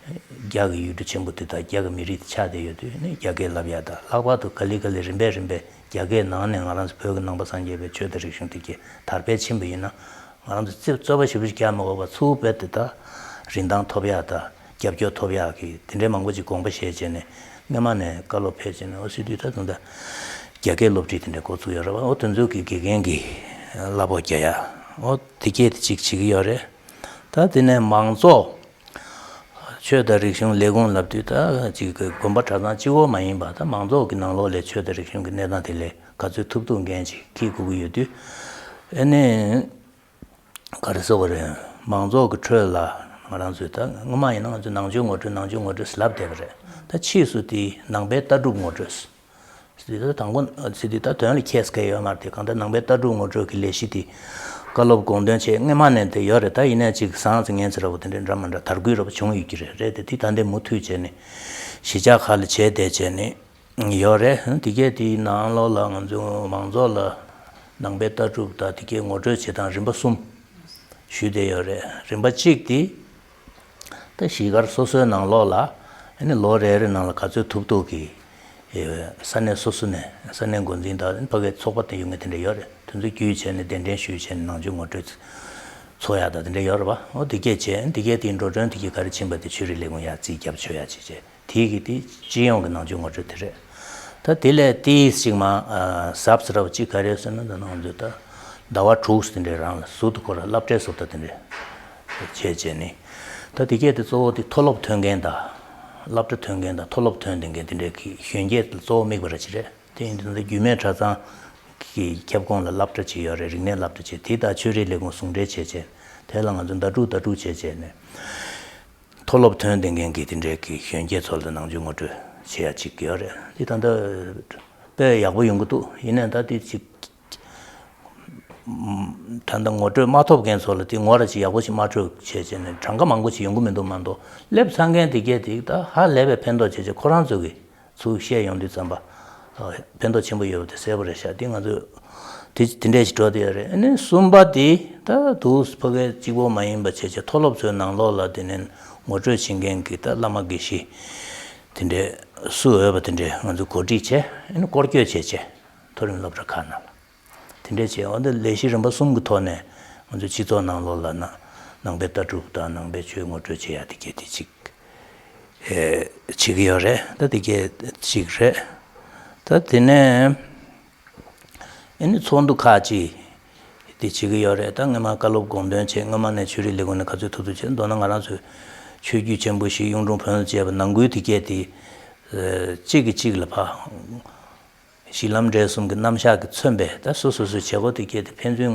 རྒྱ་གི་ཡུལ་གྲུ་ཆེན་པོ་དེ་དང་རྒྱ་གི་མི་རིགས་དེ་ཆགས་བསྡད་ཡོད་དུས་ནི། རྒྱ་སྐད་བསླབ་ཡ་དང་། ལྷག་པར་དུ་ག་ལེ་ག་ལེ་རིམ་པས་རིམ་པས་རྒྱ་སྐད་ནང་ནས་ང་རང་ཚོ་བོད་ཀྱི་ནང་པ་སངས་རྒྱས་པའི་ཆོས་དང་རིག་གཞུང་དེ་གས་དར་སྤེལ་ཕྱིན་པ་ཡིན་ན། ང་རང་ཚོ་རྩིས་རྩོད་པ་ཞེ་པོ་ཅིག་རྒྱག་མི་དགོས་པར་ཚུར་རྦད་དེ་ད་རིན་ཐང་ཐོབ་ཡ་དང་རྒྱབ་སྐྱོར་ཐོབ་ཡ་གི་དེ་འདྲའི་མང་པོ་ཅིག་དགོངས་པ་བཞེས་བྱས་ནས། སྔོན་མ་ནས་བཀའ་སློབ་ཕེབས་བྱས་ནས། འོ་ཟེར་དུས་ད་ད་ལྟ་ རྒྱ་སྐད་སློབ་ཁྲིད་དེ་འདྲ་འགོ་ཚུགས་ཡོད་རེད་བ། འོ་དེ་ཚོ་གི་དགེ་རྒན་གྱི་གླ་ཕོགས་རྒྱག་ཡ། འོ་དེ་སྐད་དེ་གཅིག་བྱེད་ཀྱི་ཡོད་རེད། ད་དེ་ནས་མང་ཚོགས་ཆོས་དང་རིག་གཞུང་ལས་ཁུངས་ལབ་དུས་ད་ཅིག་གི་དགོན་པ་གྲྭ་ཚང་གཅིག་པོ་མ་ཡིན་པ་ད་མང་ཚོགས་ཀྱི་ནང་ལོགས་ལ་ཆོས་དང་རིག་གཞུང་གི་གནས་སྟངས་དེ་ལ་ག་ཚོད་ཐུབ་ཐུབ་འགན་ཅིག་འཁྱེར་དགོས་ཀྱི་ཡོད་དུས། ཨ་ནི། ག་རེ་ཟེར་བ་རེད། མང་ཚོགས་ཀྱི་ཁྲོད་ལ་ང་རང་ཚོས་ད་སྔོན་མ་ཡིན་ན་ང་ཚོས་ནང་ཆོས་ངོ་སྤྲོད་ནང་ཆོས་ངོ་སྤྲོད་ཟེར་ལབ་བསྡད་པ་རེད། ད་ཕྱིས་སུ་དེ་ནང་པའི་ལྟ་གྲུབ་ངོ་སྤྲོད་ཟེར། དེ་ད་དང་པོ་ཟེར་དུས་ད་དོན་ལ་ཁྱད་སྐད་ཡོད་མ་རེད་དེ། གང་ལྟར་ནང་པའི་ལྟ་གྲུབ་ངོ་སྤྲོད་ཀྱི་ལས་གཞི་དེ་བཀའ་སློབ་དགོངས་དོན་བྱས་སྔོན་མ་ནས་དེ་ཡོད་རེད། ད་ཡིན་ནའི་ཅིག་ཟང་ཟིང་ངན་ཚེ་ར་བོ་དེ་འདྲའི་འདྲ་མི་འདྲ་དར་རྒུད་ར་བ་བྱུང་ཡོད་ཀྱི་རེད། རེད་དེ་དེ་ད་འདི་མུ་མཐུད་བྱས་ནས་གཞིས་ཆགས་ཁག་ལ་བྱས་བསྡད་བྱས་ནས། ཡོད་རེད། དེ་གས་དེའི་ནང་ལོགས་ལ་ང་ཚོ་མང་ཚོགས་ལ་ནང་པའི་ལྟ་གྲུབ་དང་དེ་གས་ངོ་སྤྲོད་བྱེད་སྟངས་རིམ་པ་གསུམ་ཞུས་བསྡད་ཡོད་རེད། རིམ་པ་གཅིག་དེ་ད་གཞིས་སྒར་སོ་སོའི་ནང་ལོགས་ལ་ཨ་ནི་ལོ་རེ་རེ་ནང་ལ་ག་ཚོད་ཐུབ་ཐུབ་ཀྱིས་ས་གནས་སོ་སོ་ནས་ས་གནས་འགོ་འཛིན་དང་ཕ་གིའི་ཚོགས་པ་དེ་ཡོད་མཁན་དེ་འདྲ་ཡོད་རེད། དེ་ཚོ་བརྒྱུད་བྱས་ནས་གདན་འདྲེན་ཞུས་བྱས་ནས་ནང་ཆོས་ངོ་སྤྲོད་ཚོགས་ཡག་དང་དེ་འདྲ་ཡོད་རེད་པ། འོ་དེ་གས་བྱས་དེ་གས་དེའི་འགྲོ་གྲོན་དེ་གས་ག་རེ་ཕྱིན་པ་དེ་ཆོས་རིག་ལས་ཁུངས་ཡར་རྩིས་རྒྱབ་ཆོག་ཡག་བྱས་བྱས། དེའི་གི་དེ་སྤྱི་ཡོངས་ཀྱི་ནང་ཆོས་ངོ་སྤྲོད་དེ་རེད། ད་དེ་ལས་དེའི་གཅིག་མ་ཨ་གཟབ་ཟེར་བ་གཅིག་ག་རེ་ཟེར་ན། ད་ནང་དུ་ད་ཟླ་བ་དྲུག་ཙམ་དེ་འདྲའི་རང་ལ་ཟུར་དུ་ཁོ་ར་སློབ་གྲྭའི་བཟོ་ལྟ་དེ་འདྲ་བྱས་བྱས་ནས། ད་དེ་གས་དེ་གཙོ་བོ་དེ་མཐོ་སློབ་ཐོན་མཁན་དང་སློབ་གྲྭ་ཐོན་མཁན་དང་མཐོ་སློབ་ཐོན་བསྡད་མཁན་དེ་འདྲའི་གི་གཞོན་སྐྱེས་དེ་གཙོ་བོ་དམིགས་པ་ར་ཅིག་རེད། དེ་ཡིན་དུས་ད་རྒྱུད་སྨད་གྲྭ་ཚང་གི་ཁྱབ་ཁོངས་ལ་སློབ་གྲྭ་ཅིག་ཡོད་རེད། རིག་གནས་སློབ་གྲྭ་ཅིག་དེ་དང་ཆོས་རིག་ལས་ཁུངས་ཟུང་འབྲེལ་བྱས་བྱས་དེ་ལ་ང་ཚོ་ཟླ་དྲུག་ཟླ་དྲུག་བྱས་བྱས་ནས། མཐོ་སློབ་ཐོན་བསྡད་མཁན་གྱི་དེ་འདྲའི་གི་གཞོན་སྐྱེས་ཚོ་ལ་ནང་ཆོས་ངོ་སྤྲོད་བྱེད་ཡ་ཅིག་ཡོད་རེད། འདི་ད་ལྟ་དཔེ་ཡག་པོ་ཡོང་གི་འདུག་ཡིན་ནའི་ད་དེ་ཅིག་ད་ལྟ་ངོ་སྤྲོད་མ་ཐོབ་མཁན་ཚོ་ལ་དེ་ངོ་ར་ཅིག་ཡག་པོ་ཞིག་མ་འཕྲོད་བྱས་བྱས་ནས་གྲངས་ཀ་མང་པོ་ཞིག་ཡོང་གི་མི་འདུག་མ་གཏོགས་སླེབས་ཚར་མཁན་དེ་གས་དེ་ད་ཧ་ལས་པའི་ཕན་ཐོགས་བྱས་བྱས་ཁོ་རང་ཚོ་གི་ཚུར་བཤད་ཡོང་དུས་ཙམ་པ། ཨ་ཕན་ཐོགས་ཆེན་པོ་ཡོད་པ་དེ་གསལ་པོ་རེད་ཤག་དེ་ང་ཚོས་དེ་དེ་འདྲས་ཞིག་འགྲོ་བསྡད་ཡོད་རེད། ཨ་ནི་གསུམ་པ་དེ་ད་དུ་ཕ་གི་གཅིག་པོ་མ་ཡིན་པ་བྱས་བྱས་མཐོ་སློབ་ཚོའི་ནང་ལོགས་ལ་དེ་ནས་ངོ་སྤྲོད་བྱེད་མཁན་གྱི་ད་བླ་མ་དགེ་བཤེས་དེ་འདྲས་སུ་འོས་པ་དེ་འདྲས་ང་ཚོས་གོ་སྒྲིག་བྱས། ཨ་ནི་སྐོར་སྐྱོད་བྱས་བྱས་མཐོ་རིམ་སློབ་གྲྭ་ཁག་ནང་ལ། དེ་འདྲས་བྱས། འོ་འདི་ལས་གཞི་རིམ་པ་གསུམ་གྱི་ཐོག་ནས་ང་ཚོའི་སྤྱི་ཚོགས་ནང་ལོགས་ལ་ན་ནང་པའི་ལྟ་གྲུབ་དང་ནང་པའི་ཆོས་ངོ་སྤྲོད་བྱེད་ཡ་དེ་གས་དེ་གཅིག་ཨེ་བྱེད་ཀྱི་ཡོད་རེད། ད་དེ་གས་གཅིག་རེད། ད་དེ་ནས་ཨ་ནི་ཚོགས་འདུ་ཁག་ཅིག་དེ་བྱེད་ཀྱི་ཡོད་རེད། ད་སྔོན་མ་བཀའ་སློབ་དགོངས་དོན་བྱས། སྔོན་མ་ནས་ཆོས་རིག་ལས་ཁུངས་ནས་ག་ཚོད་ཐུབ་ཐུབ་བྱས། མདོར་ན་ང་རང་ཚོའི་ཆོས་བརྒྱུད་ཆེན་པོ་བཞི་གཡུང་དྲུང་བོན་ལ་བཅས་པ་ནང་ཁུལ་དེ་གས་དེ་ཨེ་གཅིག་གིས་གཅིག་ལ་ཕ་གཞི་ལམ་འབྲས་གསུམ་གྱི་རྣམ་གཞག་གིས་མཚོན་པའི་ད་སོ་སོ་སོའི་བྱེད་སྒོ་དེ་གས་དེ་ཕན་ཚུན་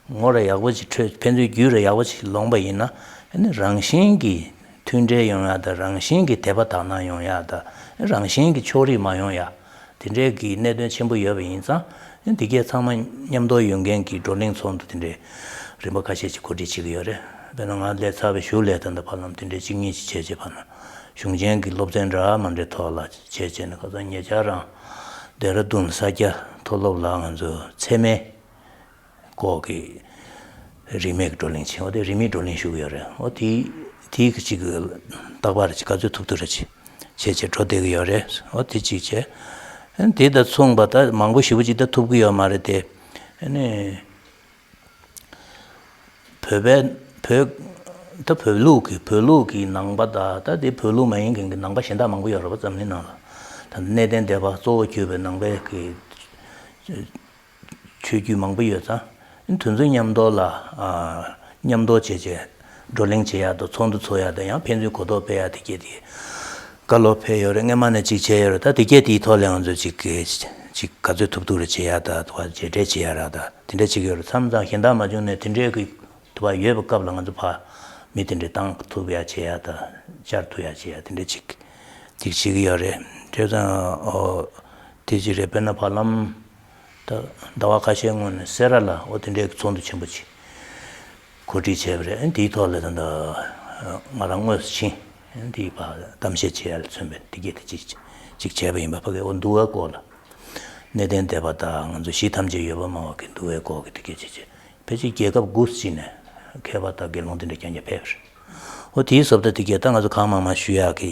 ངོ་ར་ཡག་པོ་ཅིག་འཕྲོད། ཕན་ཚུན་རྒྱུད་ར་ཡག་པོ་ཅིག་ལོངས་པ་ཡིན་ན། ཨ་ནི་རང་བཞིན་གྱིས་མཐུན་འབྲེལ་ཡོང་ཡ་དང་། རང་བཞིན་གྱིས་དད་པ་དག་སྣང་ཡོང་ཡ་དང་། རང་བཞིན་གྱིས་ཕྱོགས་རིས་མ་ཡོང་ཡ། དེ་འདྲའི་གི་གནད་དོན་ཆེན་པོ་ཡོད་པ་ཡིན་ཙང་། ཨ་ནི་དེ་གས་ཚང་མ་མཉམ་དུ་ཡོང་མཁན་གྱི་བགྲོ་གླེང་ཚོགས་འདུ་དེ་འདྲའི་རིམ་པ་ཁ་ཤས་ཅིག་གོ་སྒྲིག་བྱེད་ཀྱི་ཡོད་རེད། དཔེར་ན་ང་སླེབས་ཚར་བའི་གཞུག་ལ་ད་ལྟ་བར་ལམ་དེ་འདྲའི་གཅིག་གཉིས་ཅིག་བྱས་རྗེས་བར་ན་གཞུང་ཆེན་གྱི་སློབ་ཚན་འདྲ་མ་འདྲའི་ཐོག་ལ་བྱས་བྱས་ནས། ཁ་སང་ཉེ་ཆར་རང་ལྡེ་ར་ལྡུན་ས་སྐྱ་མཐོ་སློབ་ལ་ང་ཚོ་ཚད་མའི་སྐོར་གྱི་རིན་མེད་ཀྱི་བགྲོ་གླེང་བྱས། འོ་དེ་རིན་མེད་བགྲོ་གླེང་ཞུ་གི་ཡོད་རེད། འོ་དེ་དེའི་གི་ཅིག་རྟག་པར་ཅིག་ག་ཚོད་ཐུབ་ཐུབ་རེ་ཅིག་བྱས་བྱས་འགྲོ་བསྡད་ཀྱི་ཡོད་རེད། འོ་དེ་ཅིག་བྱས། དེ་དང་མཚུངས་པ་ད་མང་པོ་ཞེ་པོ་ཅིག་ད་ཐུབ་ཀྱི་ཡོད་མ་རེད་དེ། ཨ་ནི། བོད་པའི་བོད་ད་བོད་ལུགས་ཀྱི་བོད་ལུགས་ཀྱི་ནང་པ་དང་། ད་དེ་བོད་ལུགས་མ་ཡིན་མཁན་གྱི་ནང་པ་གཞན་དག་མང་པོ་ཡོད་རེད་པ། འཛམ་གླིང་ནང་ལ་ད་གནས་བརྟན་སྡེ་པ་གཙོ་བོ་གྱུར་པའི་ནང་པའི་གི་ཆོས་བརྒྱུད་མང་པོ་ཡོད་ཙང་། དེ་ཚོ་མཉམ་དུ་ལ་ཨ་མཉམ་དུ་བྱས་བྱས་བགྲོ་གླེང་བྱེད་ཡག་དང་། ཚོགས་འདུ་ཚོགས་ཡག་དང་། ཡང་ཕན་ཚུན་གོ་རྟོགས་སྤེལ་ཡག་དེ་གས་དེ་བཀའ་སློབ་ཕེབས་ཡོད་རེད། སྔོན་མ་ནས་ཅིག་བྱས་ཡོད་རེད། ད་དེ་གས་དེའི་ཐོག་ལ་ང་ཚོ་ཅིག་ཅིག་ག་ཚོད་ཐུབ་ཐུབ་རེ་བྱེད་ཡག་དང་། མཇལ་འཕྲད་བྱེད་ཡག་ར་དང་དེ་འདྲ་བྱེད་ཀྱི་ཡོད་རེད། མཚམས་མཚམས་གཞན་དག་མ་བྱུང་ནས་དེ་འདྲའི་གི་དུ་བ་ཡོད་པའི་སྐབས་ལ་ང་ཚོ་ཕར་མི་དེ་འདྲ་བཏང་ཐུབ་ཡག་བྱེད་ཡག་དང་། བཅར་ཐུབ་ཡག་བྱེད་ཡག་དེ་འདྲ་ཅིག་ཅིག་བྱེད་ཀྱི་ཡོད་རེད། བྱས་ཙང་ཨོ་དེ་ཅིག་རེད། དཔེར་ན་བར་ལམ་ད་ཟླ་བ་ཁ་ཤས་སྔོན་ནས་སེ་ར་ལ་ཨོ་དེ་འདྲའི་གི་ཚོགས་འདུ་ཆེན་པོ་ཅིག་གོ་སྒྲིག་བྱས་པ་རེད། དེའི་ཐོག་ལ་ད་ལྟ་ང་རང་དངོས་སུ་ཕྱིན། དེའི་བར་གཏམ་བཤད་བྱེད་ཡ་ལ་མཚོན་པའི་དེ་གས་དེ་ཅིག་ཅིག་བྱས་པ་ཡིན་པ། ཕ་གི་ཨོ་འདུལ་བའི་སྐོར་ལ། གནས་བརྟན་སྡེ་པ་དང་ང་ཚོ་གཞི་ཐམས་ཅད་ཡོད་པར་སྨྲ་བ་གི་འདུལ་བའི་སྐོར་གྱི་དེ་གས་ཅིག་བྱས། ཕལ་ཆེར་རྒྱལ་ཁབ་དགུ་ཅིག་ནས་མཁས་པ་དང་དགེ་སློང་དེ་འདྲ་རྐྱང་རྐྱང་ཕེབས་པ་རེད། ཨོ་དེའི་བཟོ་ལྟ་དེ་གས་ད་ང་ཚོ་གང་མང་མང་ཞུ་ཡག་གི་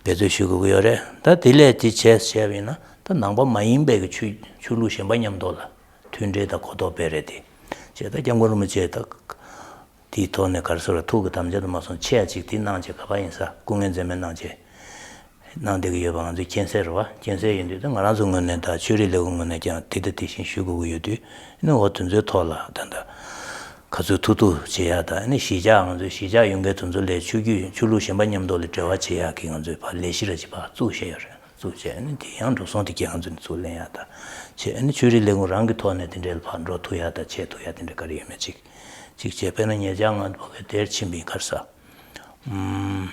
འབད་རྩོལ་ཞུ་དགོས་ཀྱི་ཡོད་རེད། ད་དེ་ལས་དེ་བྱས་བྱས་པ་ཡིན་ན། ད་ནང་པ་མ་ཡིན་པའི་གི་ཆོས་ཆོས་ལུགས་གཞན་པ་མཉམ་དུ་ལ་མཐུན་འབྲེལ་དང་གོ་རྟོགས་སྤེལ་རེས་དེ་བྱས། ད་སྐྱབས་མགོན་རིན་པོ་ཆེ་ད་དེའི་ཐོག་ནས་ག་རེ་ཟེར་བ། ཐུགས་ཀྱི་དམ་བཅའ་དུ་མ་སོང་། ཆེ་ཡ་ཅིག་དེ་གནང་བྱས། ག་པར་ཡིན་ས་སྐུ་ངལ་འཛེམས་མེད་གནང་བྱས། གནང་བསྡད་ཀྱི་ཡོད་པ་ང་ཚོས་མཁྱེན་གསལ་རེད་བ། མཁྱེན་གསལ་ཡིན་དུས་ད་ང་རང་ཚོའི་ངོས་ནས་ད་ཆོས་རིག་ལས་ཁུངས་ངོས་ནས་ཀྱང་དེ་ལྟ་དེ་བཞིན་ཞུ་དགོས་ཀྱི་ཡོད་དུས། ཨ་ནི་འོ་དེ་ཚོའི་ཐོག་ལ་ད་ལྟ་ག་ཚོད་ཐུབ་ཐུབ་བྱེད་ཡ་ད། ཨ་ནི་གཞིས་ཆགས་ང་ཚོའི་གཞིས་ཆགས་ཡོད་མཁན་དེ་ཚོ་ལས་ཆོས་བརྒྱུད་ཆོས་ལུགས་གཞན་པ་མཉམ་དུ་ལ་འབྲེལ་བ་བྱེད་ཡ་གི་ང་ཚོའི་ཕར་ལས་གཞི་ར་ཅིག་ཕར་བཙུགས་བཞག་ཡོད་རེད། བཙུགས་བྱས་ཨ་ནི་དེ་ཡང་འགྲོ་སོང་དེ་གས་ང་ཚོ་ནས་ཚུར་ལེན་ཡ་ད་བྱས། ཨ་ནི་ཆོས་རིག་ལས་ཁུངས་རང་གི་ཐོག་ནས་དེ་འདྲའི་ལ་ཕར་འགྲོ་ཐུབ་ཡ་ད་བྱེད་ཐུབ་ཡ་དེ་འདྲ་ག་རེ་ཡོད་མེད་ཅིག་ཅིག་བྱས། དཔེར་ན་ཉེ་ཆར་ང་ཕ་གིར་དེར་ཕྱིན་པའི་གར་ས། ཨུམ།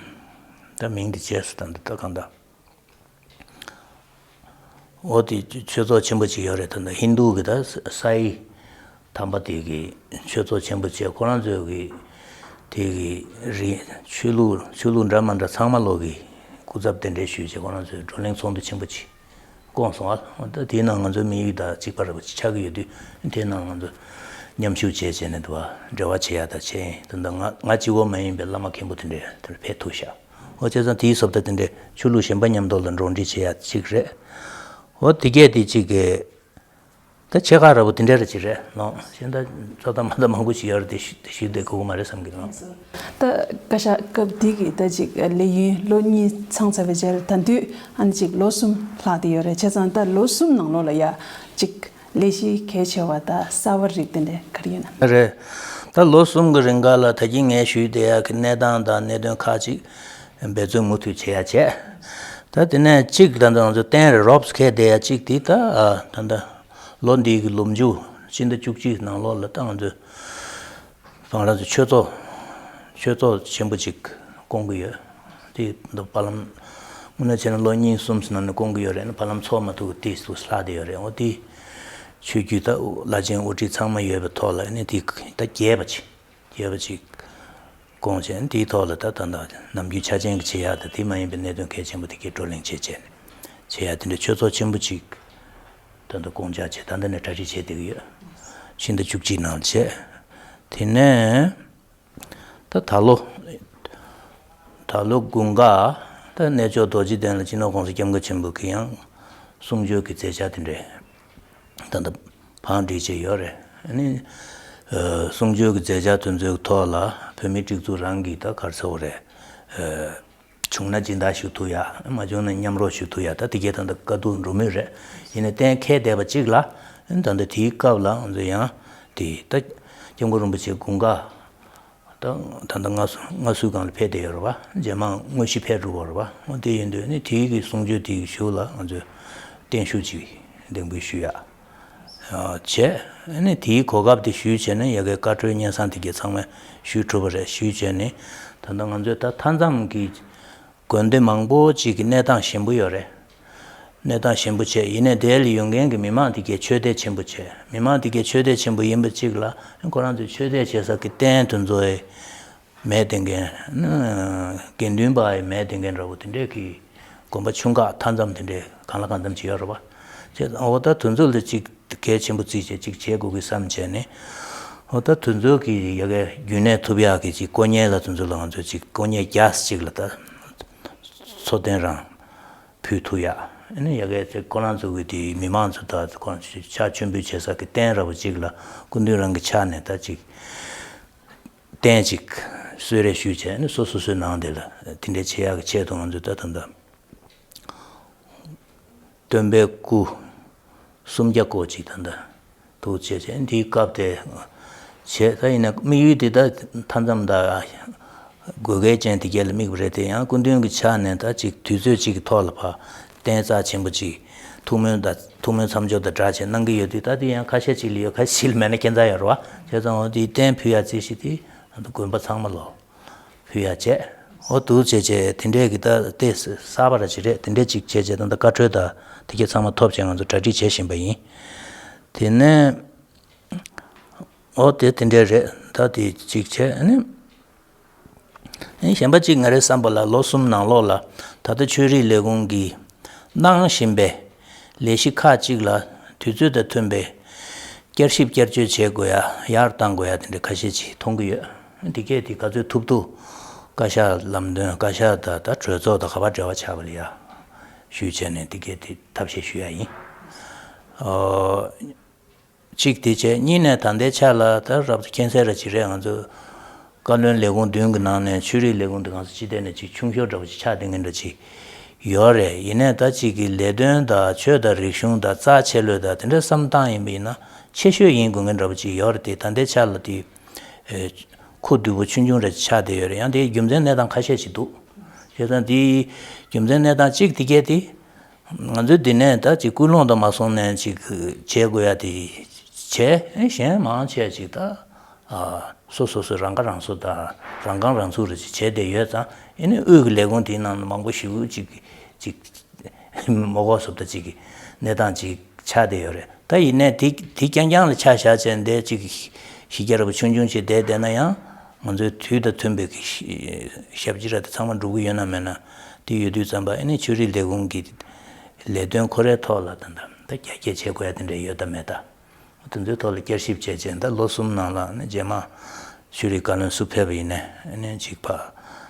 ད་མིང་དེ་བརྗེད་སོང་། ད་འདི་ད་གང་ད། འོ་དེ་ཆོས་ཚོགས་ཆེན་པོ་ཅིག་ཡོད་རེད། ད་ད་ཧིན་རྡུ་གི་ད་ས་ཡི་དམ་པ་དེ་གི་ཆོས་ཚོགས་ཆེན་པོ་བྱས། ཁོ་རང་ཚོས་གི་དེ་གི་རི་ཆོས་ལུགས་ཆོས་ལུགས་འདྲ་མ་འདྲ་ཚང་མ་ལོག་གི་སྐུ་ཚབ་དེ་འདྲ་ཞུས་བྱས། ཁོ་རང་ཚོས་བགྲོ་གླེང་ཚོགས་འདུ་ཆེན་པོ་ཅིག་བསྐོངས་སོང་ཨ། འོ་ད་དེའི་ནང་ང་ཚོའི་དམིགས་ཡུལ་ད་གཅིག་པ་རེད་པ་ཆགས་ཀྱི་ཡོད་དུས། དེའི་ནང་ང་ཚོ་མཉམ་ཞུགས་བྱས་བྱས་ནས་འདུག་བ། འབྲེལ་བ་བྱེད་ཡ་ད་བྱས་ཡིན། ད་ད་ང་ང་གཅིག་པོ་མ་ཡིན་པའི་བླ་མ་མཁན་པོ་དེ་འདྲས་དེར་ཕེབས་ཐུབ་ཤག་འོ་བྱས་ཙང་དེའི་སོབ་ད་དེ་འདྲས་ཆོས་ལུགས་གཞན་པ་མཉམ་དུ་ལ་འགྲོ་འགྲིག་བྱེད་ཡ་གཅིག་རེད། འོ་དེ་གས་དེ་གཅིག་གི་ད་ཆེ་ཁག་ར་བོ་དེ་འདྲས་ར་ཅིག་རེད་ལོང་། གཞན་ད་ཚོད་ལྟ་མ་ལྟ་མང་པོ་ཞིག་ཡོད་རེད། དེ་ཞུ་དེ་ཞུ་དེ་གོ་གི་མ་རེད་བསམ་གི་ལོང་། ད་བཀའ་ཤག་སྐབས་འདི་གི་ད་ཅིག་ལས་ཡུན་ལོ་གཉིས་ཚང་ཚར་བའི་རྗེས་ད་དུས་ཨ་ནི་ཅིག་ལོ་གསུམ་ལྷག་དེ་ཡོད་རེད། བྱས་ཙང་ད་ལོ་གསུམ་ནང་ལོགས་ལ་ཡ་ཅིག་ལས་གཞི་གལ་ཆེ་བ་ད་གསར་བ་རིགས་དེ་འདྲས་ག་རེ་ཡོད་ན། རེད། ད་ལོ་གསུམ་གི་རིང་ག་ལ་ད་གིན་ངས་ཞུས་བསྡད་ཡག་གི་གནས་སྟངས་དང་གནད་དོན་ཁག་ཅིག་འབད་བརྩོན་མུ་མཐུད་བྱེད་ཡ་བྱས། ད་དེ་ནས་གཅིག་ད་ལྟ་ང་ཚོ་གཏན་རེ་རོབ་ཁེལ་བསྡད་ཡ་གཅིག་དེ་ད་ཨ་ད་ལྟ་ལོ་འདི་གི་ལོ་མཇུག་ཕྱི་ཟླ་བཅུ་གཅིག་ནང་ལོགས་ལ་ད་ང་ཚོ་ང་རང་ཚོ་ཆོས་ཚོགས་ཆོས་ཚོགས་ཆེན་པོ་ཅིག་བསྐོང་གི་ཡོད། དེ་ད་བར་ལམ་དངོས་གནས་བྱས་ན་ལོ་གཉིས་གསུམ་ཙམ་ནང་ནས་བསྐོང་གི་ཡོད་རེད། ཨ་ནི་བར་ལམ་ཚོགས་མ་ཐུབ་ཀྱི་དུས་སུ་ལྷག་བསྡད་ཡོད་རེད། འོ་དེ་ཆོས་བརྒྱུད་ད་བླ་ཆེན་དབུ་ཁྲིད་ཚང་མ་ཡོད་པའི་ཐོག་ལ་ཨ་ནི་དེ་ད་རྒྱས་པ་ཅིག་རྒྱས་པ་ཅིག་བསྐོང་བྱས། ཨ་ནི་དེའི་ཐོག་ལ་ད་ད་ད་ནམ་རྒྱུན་ཆ་རྐྱེན་གྱི་བྱེད་ཡག་དང་དེ་མ་ཡིན་པའི་གནད་དོན་གལ་ཆེན་པོ་དེ་གའི་བགྲོ་གླེང་བྱས་བྱས་ནས་བྱེད་ཡག་དེ་འདྲའི་ཆོས་ཚོགས་ཆེན་པོ་ཅིག་ད་ལྟ་བསྐོང་འཇགས་བྱས། ད་ལྟ་ནས་གྲ་སྒྲིག་བྱས་བསྡད་ཀྱི་ཡོད། ཕྱི་ཟླ་བཅུ་གཅིག་ནང་བྱས། དེ་ནས་ད་ད་ལོ་ད་ལོ་དགུན་ཁ་ད་གནས་མཆོག་རྡོ་རྗེ་གདན་ལ་སྤྱི་ནོར་༸གོང་ས་༸སྐྱབས་མགོན་ཆེན་པོ་གི་ཡང་གསུང་ཆོས་ཀྱི་མཛད་འཆར་དེ་འདྲས་ད་ལྟ་བང་སྒྲིག་བྱས་ཡོད་རེད། ཨ་ནི་གསུང་ཆོས་ཀྱི་མཛད་འཆར་དེ་ཚོའི་ཐོག་ལ་བོད་མིའི་སྒྲིག་འཛུགས་རང་གིས་ད་ག་རེ་ཟེར་དགོས་རེད། བྱུང་ན་སྦྱིན་བདག་ཞུ་ཐུབ་ཡ། མ་བྱུང་ན་མཉམ་རོགས་ཞུ་ཐུབ་ཡ། ད་དེ་གས་ད་ལྟ་དཀའ་སྡུག་འགྲོ་མུས་རེད། ཡིན་ནའི་གཏན་འཁེལ་བསྡད་པ་གཅིག་ལ། ད་ལྟ་དེའི་སྐབས་ལ་ང་ཚོ་ཡང་དེ་ད་༸སྐྱབས་མགོན་རིན་པོ་ཆེ་དགུན་ཁ་ད་ད་ལྟ་སྔ་སྔ་སུའི་སྒང་ལ་ཕེབས་བསྡད་ཡོད་རེད་བ། རྗེས་མ་དངོས་གཞི་ཕེབས་འགྲོ་གི་རེད་བ། འོ་དེ་ཡིན་དུས་ནི་དེའི་གི་གསུང་ཆོས་དེའི་གཞུག་ལ་ང་ཚོས་བརྟན་བཞུགས་ཅིག་འདེགས་འབུལ་ཞུ་ཡ། བྱས། ཨ་ནི་དེའི་གོ་སྐབས་དེ་ཞུས་བྱས་ནས་ཡ་གའི་བཀའ་འཁྲོལ་སྙན་སེང་དེ་གའི་ཚང་མས་ཞུས་གྲུབ་པ་རེད། ཞུས་བྱས་ནས་ད་ལྟ་ང་ཚོས་ད་མཐའ་མཚམས་ཀྱི་དགོན་སྡེ་མང་པོ་ཅིག་གི་གནས་སྟངས་ཞན་པོ་ཡོད་རེད། གནས་སྟངས་ཞན་པོ་བྱས། ཡིན་ནའི་དེ་ལ་ཡོད་མཁན་གྱི་མི་མང་དེ་གའི་ཆོས་དད་ཆེན་པོ་བྱས། མི་མང་དེ་གའི་ཆོས་དད་ཆེན་པོ་ཡིན་པ་གཅིག་ལ་ཁོ་རང་ཚོའི་ཆོས་དད་བྱེད་ས་ཀྱི་རྟེན་དེ་ཚོའི་མེད་བསྡད་མཁན། དགེ་འདུན་པ་ཡི་མེད་བསྡད་མཁན་འདྲ་བོ་དེ་འདྲས་ཀྱི་དགོན་པ་ཆུང་ཁག་མཐའ་མཚམས་དེ་འདྲས་གང་ལ་གང་འཚམ་ཅིག་ཡོད་རེད་པ། བྱས་ཙང་འོ་ད་དེ་ཚོ་ལ་ཅིག་གལ་ཆེན་པོ་བརྩིས་བྱས་ཅིག་བྱེད་དགོས་ཀྱི་བསམ་བྱས་ནས། འོ་ད་དེ་ཚོ་གི་ཡ་གའི་རྒྱུན་གནས་ཐུབ་ཡག་གི་ཅིག་དཀོན་གཉེར་ལ་དེ་ཚོ་ལ་ང་ཚོས་ཅིག་དཀོན་གཉེར་རྒྱག་ཅིག་ལ་ད་འཚོ་རྟེན་རང་ཕུལ་ཐུབ་ཡག་ཨ་ནི་ཡ་གའི་ཅིག་ཁོ་རང་ཚོ་གི་དེ་མི་མང་ཚོ་ད་ཁོ་རང་ཚོ་ཕྱག་མཆོད་འབུལ་བྱེད་ས་གི་རྟེན་འདྲ་བོ་ཅིག་ལ་སྐུ་མདུན་རང་གི་ཕྱག་ནས་ད་ཅིག་རྟེན་ཅིག་གསོལ་རས་ཞུས་བྱས་ནས་སོ་སོ་སོའི་ནང་དེ་ལ་དེ་འདྲའི་བྱེད་ཡག་གི་ཆེད་དུ་ང་ཚོས་ད་ད་ལྟ་སྟོན་པའི་སྐུ་སུམ་བརྒྱ་སྐོར་ཅིག་ད་ལྟ་འདུག་བྱས་བྱས། འདིའི་སྐབས་དེ་བྱས། ད་ཡིན་ན་དམིགས་ཡུལ་དེ་ད་མཐའ་མཚམས་དང་དགོས་གལ་ཅན་དེ་གས་ལ་དམིགས་པ་རེད་དེ། ཡང་སྐུ་མདུན་གྱི་ཕྱག་ནས་ད་ཅིག་དུས་ཚོད་ཅིག་གི་ཐོག་ལ་ཕར་རྟེན་རྩ་ཆེན་པོ་ཅིག་ཐུགས་སྨོན་དང་ཐུགས་སྨོན་མཚམས་སྦྱོར་དང་སྦྲགས་བྱས་གནང་གི་ཡོད་དུས། ད་དེ་ཡང་ཁ་ཤས་ཅིག་ལ་ཡོད། ཁ་ཤས་ཅིག་ལ་མེད་ན་ཁྱད་མཚར་ཡོད་རེད་བ། བྱས་ཙང་འོ་དེའི་རྟེན་ཕུལ་ཡག་རྩིས་གཞི་དེ་ང་ཚོ་དགོན་པ་ཚང་མ་ལོ་ཕུལ་ཡག་བྱས། འོ་འདུག་བྱས་བྱས་དེ་འདྲས་ཀྱི་ད་ལྟ་གསར་པ་ར་ཅིག་རེད། དེ་འདྲས་ཅིག་བྱས་བྱས་ད་ལྟ་བཀའ་འཁྲོལ་དང་དེ་གས་ཚང་མ་ཐོབ་བྱས་ང་ཚོ་གྲ་སྒྲིག་བྱེད་བཞིན་པ་ཡིན། དེ་ནས་འོ་དེ་དེ་འདྲས་རེད། ད་དེ་ཅིག་བྱས་ཨ་ནི། ཨ་ནི་གཞན་པ་གཅིག་ང་རའི་བསམ་པ་ལ་ལོ་གསུམ་ནང་ལོགས་ལ་ད་ལྟ་ཆོས་རིག་ལས་ཁུངས་ཀྱིས་གནང་བཞིན་པའི་ལས་གཞི་ཁག་ཅིག་ལ་དུས་ཚོད་དང་མཐུན་པའི་བསྐྱར་ཞིབ་བསྐྱར་བཅོས་བྱེད་དགོས་ཡ། ཡར་གཏང་དགོས་ཡ་དེ་འདྲ་ཁ་ཤས་ཅིག་མཐོང་གི་ཡོད། འདི་གས་དེ་ག་ཚོད་ཐུབ་ཐུབ་བཀའ་ཤག་ལམ་སྟོན། བཀའ་ཤག་དང་ད་གྲོས་ཚོགས་དང་ག་པར་འབྲེལ་བ་ཆགས་པ་ལ་ཡ་ཞུས་བྱས་ནས་འདི་གས་དེ་ཐབས་ཤེས་ཞུ་ཡ་ཡིན། ཨོ། གཅིག་དེ་བྱས། གཉིས་ནས་ད་ལྟའི་ཆ་ལ་ད་རབ་ཏུ་མཁྱེན་གསལ་ར་ཅིག་རེད། ང་ཚོ་བཀའ་བློན་ལས་ཁུངས་བདུན་གྱི་ནང་ནས་ཆོས་རིག་ལས་ཁུངས་དེ་གང་ས་ཅི་ཐད་ནས་ཅིག་ཆུང་ཤོས་འདྲ་བོ་ཅིག་ཆགས་བསྡད་མཁན་འདྲ་ཅིག་ ཡོད་རེད། ཡིན་ནའི་ད་ཅིག་གི་ལས་དོན་དང་ཆོས་དང་རིག་གཞུང་དང་རྩ་ཆེ་ལོས་དང་དེ་འདྲ་བསམ་སྟངས་ཡིན་པ་ཡིན་ན་ཆེ་ཤོས་ཡིན་དགོས་མཁན་འདྲ་པོ་ཅིག་ཡོད་རེད་དེ། ད་ལྟའི་ཆ་ལ་དེ་ཨེ་ཁུ་བསྡུས་པོ་ཆུང་ཆུང་རེ་ཆགས་བསྡད་ཡོད་རེད། ཡང་དེའི་རྒྱུ་མཚན་གནས་སྟངས་ཁ་ཤས་ཅིག་འདུག་བྱས་ཙང་དེའི་རྒྱུ་མཚན་གནས་སྟངས་གཅིག་དེ་གས་དེ། ང་ཚོས་འདི་ནས་ད་ཅིག་ཀུན་སློང་དང་མ་སོང་ནས་ཅིག་བྱེད་དགོས་ཡ་དེ་བྱས། གཞན་མང་ཆེ་ཅིག་ད་ཨ་སོ་སོ་སོ་རང་ཁ་རང་གསོ་དང་རང་རྐང་རང་ཚུགས་རེ་ཅིག་བྱས་བསྡད་ཡོད་ཙང་། ཨེ་ནི་དབུས་ཀྱི་ལས་ཁུངས་དེའི་ནང་ནས་མང་པོ་ཞེ་པོ་ཅིག་ཅིག་མ་གོ་སོབ་ད་ཅིག་གི་གནས་སྟངས་ཅིག་ཆགས་བསྡད་ཡོད་རེད། ད་ཡིན་ནའི་དེ་དེ་རྐྱང་རྐྱང་ལ་ཆ་བཞག་བྱས་འདི་ཅིག་གཞི་རྒྱ་ར་བ་ཆུང་ཆུང་ཅིག་བསྡད་བསྡད་ན་ཡང་། ང་ཚོའི་དུས་དང་མཐུན་པའི་གི་ཞབས་ཕྱི་ར་དེ་ཚང་མ་འགྲོ་གི་ཡོད་ན་མེད་ན། དེ་ཡོད་དུས་ཙམ་པ་ཨེ་ནི་ཆོས་རིག་ལས་ཁུངས་ཀྱི་ལས་དོན་ཁོ་རའི་ཐོག་ལ་ད་ལྟ་ད་རྒྱ་སྐྱེད་བྱེད་དགོས་ཡ་དེ་འདྲ་ཡོད་དམ་མེད་ད། དེ་ཚོའི་ཐོག་ལ་བསྐྱར་ཞིབ་བྱས་རྗེས་ད་ལོ་གསུམ་ནང་ལ་ནི་རྗེས་མ་ཆོས་རིག་བཀའ་བློན་སུ་ཕེབས་པ་ཡིན་ནའི་ཨེ་ནི་གཅིག་ཕ་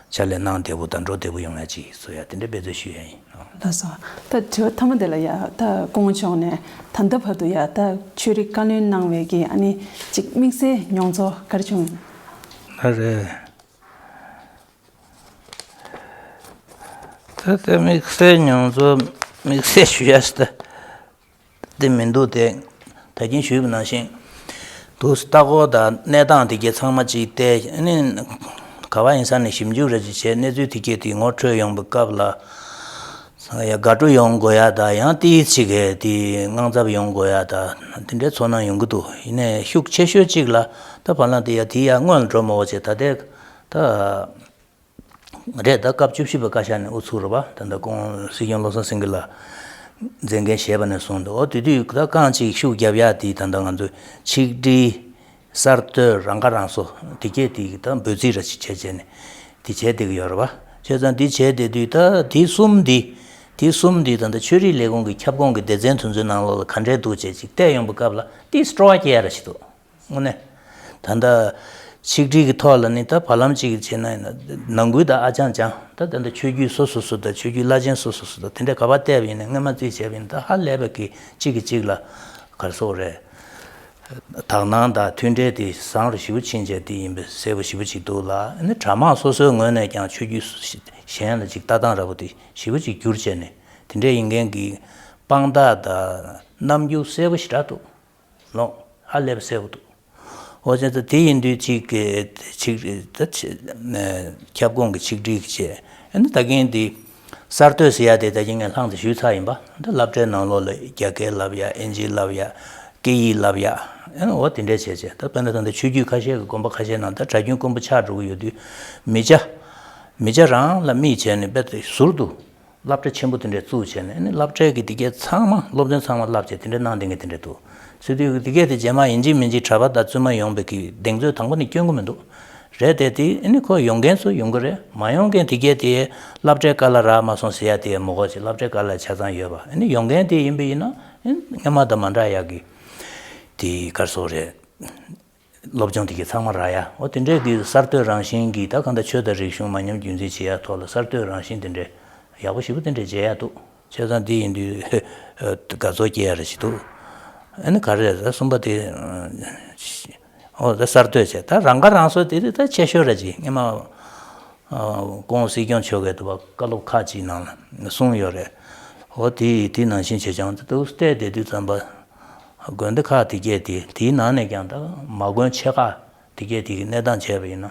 ཕྱག་ལས་གནང་བདེ་པོ་དང་འགྲོ་བདེ་པོ་ཡོང་ཡ་གཅིག་བཟོ་ཡ་དེ་འདྲ་འབད་བརྩོན་ཞུ་ཡ་ཡིན། ལགས་སོ། ད་དྲི་བ་མཐའ་མ་དེ་ལ་ཡ་ད་སྐུ་ངོ་མཆོག་ནས་ད་ལྟ་བར་དུ་ཡ་ད་ཆོས་རིག་བཀའ་བློན་གནང་བའི་གི་ཨ་ནི་གཅིག་དམིགས་བསལ་མྱོང་ཚོར་ག་རེ་བྱུང་ཡོད། ཨ་རེད། ད་ལྟ་དམིགས་བསལ་མྱོང་ཚོར་དམིགས་བསལ་ཞུ་ཡ་ཞིག་ད་དེ་མི་འདུག་སྟེ། ད་གིན་ཞུས་པ་ནང་བཞིན་དུ་ལྟ་སྐོར་དང་གནས་སྟངས་དེ་གས་ཚང་མ་ཅིག་བལྟས། ཨ་ནི་ག་བ་ཡིན་ས་ནས་ཞིབ་འཇུག་རེ་ཅིག་བྱས། གནས་ཚུལ་དེ་གས་དེ་ངོ་འཕྲོད་ཡོང་པའི་སྐབས་ལ། ཡ་དགའ་སྤྲོ་ཡོང་དགོས་ཡ་ད་ཡང་ཏིས་ཅིག་གས་དེ་དངངས་འཚབ་ཡོང་དགོས་ཡ་ད་དེ་འདྲའི་ཚོར་སྣང་ཡོང་གི་འདུག་ཡིན་ནའི་ཤུགས་ཆེ་ཤོས་ཅིག་ལ་ད་བར་ལམ་དེ་ཡ་དེ་ཡ་སྔོན་ལ་འགྲོ་མ་འོ་བྱས་ད་ལྟའི་ད། རེད། ད་སྐབས་བཅུ་བཞི་པའི་བཀའ་ཤག་ནས་དབུ་ཚུགས་རེད་པ། ད་ལྟ་སྐུ་ངོ་སྲིད་སྐྱོང་བློ་བཟང་སེང་གེ་ལགས་མཛད་འགན་བཞེས་པ་ནས་བཟུང་སྟེ། འོ་དེ་དུས་ད་རྐང་གཅིག་ཤུགས་རྒྱབ་ཡག་དེ་ད་ལྟ་ང་ཚོས་ཆིག་སྒྲིལ་གསར་གཏོད་རང་ཁ་རང་གསོ་དེ་གས་དེ་ད་འབོད་ཚིག་ར་ཅིག་བྱས་བྱས་ནས་དེ་བྱས་བསྡད་ཀྱི་ཡོད་རེད་པ། བྱས་ཙང་དེ་བྱས་བསྡད་དུས་ད་དེ་གསུམ་དེ་དེ་གསུམ་དེ་ད་ལྟ་ཆོས་རིག་ལས་ཁུངས་ཀྱི་ཁྱབ་ཁོངས་ཀྱི་སྡེ་ཚན་དེ་ཚོའི་ནང་ལོགས་ལ་ག་འདྲས་འདུག་བྱས་ཅིག་བལྟས་ཡོང་པའི་སྐབས་ལ་དེ་སྤྲོ་བ་སྐྱེ་ཡ་ར་ཞིག་འདུག་དངོས་གནས། ད་ལྟ་ཆིག་སྒྲིལ་གྱི་ཐོག་ལ་ནི་ད་བར་ལམ་གཅིག་བྱས་ན་ཡིན་ན་ནང་ཁུལ་དང་ཨ་ཅང་ཅང་ད་ད་ལྟ་ཆོས་བརྒྱུད་སོ་སོ་སོ་དང་ཆོས་བརྒྱུད་བླ་ཆེན་སོ་སོ་སོ་དང་དེ་འདྲ་ག་པར་བལྟས་པ་ཡིན་ན་སྔོན་མ་རྩིས་བྱས་པ་ཡིན་ན་ད་ཧ་ལས་པའི་གི་གཅིག་གིས་གཅིག་ལ་ག་རེ་ཟེར་དགོས་རེད། དག་སྣང་དང་མཐུན་འབྲེལ་དེ་བཟང་རུ་ཞེ་པོ་ཕྱིན་བྱས་དེ་ཡིན་པའི་གསལ་པོ་ཞེ་པོ་ཅིག་འདུག་ལ། ཨ་ནི་གྲྭ་མང་སོ་སོའི་ངོས་ནས་ཀྱང་ཆོས་བརྒྱུད་གཞན་ལ་ཅིག་ལྟ་སྟངས་འདྲ་པོ་དེ་ཞེ་པོ་ཅིག་འགྱུར་བྱས་ནས་དེ་འདྲ་ཡིན་མཁན་གྱི་དཔང་རྟགས་དང་རྣམ་འགྱུར་གསལ་པོ་ཞེ་དྲག་འདུག་ལོང་ཧ་ལས་པ་གསལ་པོ་འདུག་འོ་བྱས་ཙང་དེ་ཡིན་དུས་གཅིག་གི་ཆིག་ད་ཆི་ཁྱབ་ཁོངས་ཀྱི་ཆིག་སྒྲིལ་གྱི་བྱས། ཨ་ནི་ད་གིན་དེ་གསར་གཏོད་ཟེར་ཡ་དེ་ད་གིན་ངས་ལྷང་དུ་ཞུས་ཚར་ཡིན་པ། ད་སློབ་གྲྭའི་ནང་ལོགས་ལ་རྒྱ་སྐད་བསླབ་ཡ། ཨིན་ཇི་བསླབ་ཡ། སྐད་ཡིག་བསླབ་ཡ། ཨ་ནི་འོ་དེ་འདྲས་བྱས་བྱས། ད་དཔེར་ན་ད་ལྟ་ཆོས་བརྒྱུད་ཁ་ཤས་ཀྱི་དགོན་པ་ཁ་ཤས་ནང་ད་གྲྭ་རྒྱུན་དཀོན་པོ་ཆགས་འགྲོ་གི་ཡོད་དུས་མི་སྐྱ་མི་སྐྱ་རང་ལ་དམིགས་བྱས་ནས་དཔེ་དེ་ཟུར་དུ། སློབ་གྲྭ་ཆེན་པོ་དེ་འདྲས་བཙུགས་བྱས་ནས་ནི་སློབ་གྲྭའི་གི་དེ་གས་ཚང་མ་སློབ་ཚན་ཚང་མ་བསླབ་བྱས་དེ་འདྲས་གནང་བསྡད་མཁན་དེ་འདྲས་འདུག་ཟེར་དུས་དེ་གས་དེ་རྗེས་མ་ཡིན་གཅིག་མིན་གཅིག་གྲྭ་པ་དང་བཙུན་མ་ཡོང་བའི་གི་གདེང་ཚོད་དང་པོ་ནས་སྐྱོན་གི་མི་འདུག་རེད་དེ་དེ་ནི་ཁོ་ཡོང་མཁན་ཚོ་ཡོང་གི་རེད། མ་ཡོང་མཁན་དེ་གས་དེ་སློབ་གྲྭའི་སྐོར་ལ་རག་མ་སོང་ཟེར་ཡ་དེ་མོ་གོ་ཅིག་སློབ་གྲྭའི་སྐོར་ལ་ཆ་ཚང་ཡོད་པ། ཨ་ནི་ཡོང་མཁན་དེ་ཡིན་པ་ཡིན་ན་ཨ་ནི་སྔོན་མ་དང་མ་འདྲ་ཡག་གི་དེ་གར་སོགས་རེད། སློབ་སྦྱོང་དེ་གའི་ཚང་མ་རག་ཡ། འོ་དེ་འདྲའི་གི་གསར་གཏོད་རང་བཞིན་གྱི་ད་གང་ལྟར་ཆོས་དང་རིག་གཞུང་མ་ཉམས་རྒྱུན་འཛིན་བྱེད་ཡ་ཐོག་ལ་གསར་གཏོད་རང་བཞིན་དེ་འདྲའི་ཡག་པོ་ཞེ་པོ་དེ་འདྲའི་མཇལ་ཡ་འདུག་བྱས་ཙང་དེ་ཡིན་དུས་དགའ་ཚོར་སྐྱེ་ཡ་རེ་ཞིག་འདུག་ཨ་ནི་ག་རེ་རེད་ད་གསུམ་པ་དེ། འོ་ད་གསར་གཏོད་བྱས་ད་རང་ཁ་རང་གསོ་དེ་དེ་ད་ཆེ་ཤོས་ར་ཅིག་སྔོན་མ། ཨ་སྐུ་ངོ་སྲིད་སྐྱོང་མཆོག་གིས་དུ་བ་བཀའ་སློབ་ཁག་ཅིག་ནང་ལ་གསུངས་ཡོད་རེད། འོ་དེ་དེ་ནང་བཞིན་བྱས་ཀྱང་དུ་བལྟས་བསྡད་དུས་ཙམ་པ། དགོན་སྡེ་ཁག་དེ་གས་དེ་དེའི་ནང་ནས་ཀྱང་ད་མ་དགོན་ཆེ་ཁག་དེ་གས་དེ་གི་གནས་སྟངས་བྱས་པ་ཡིན་ན།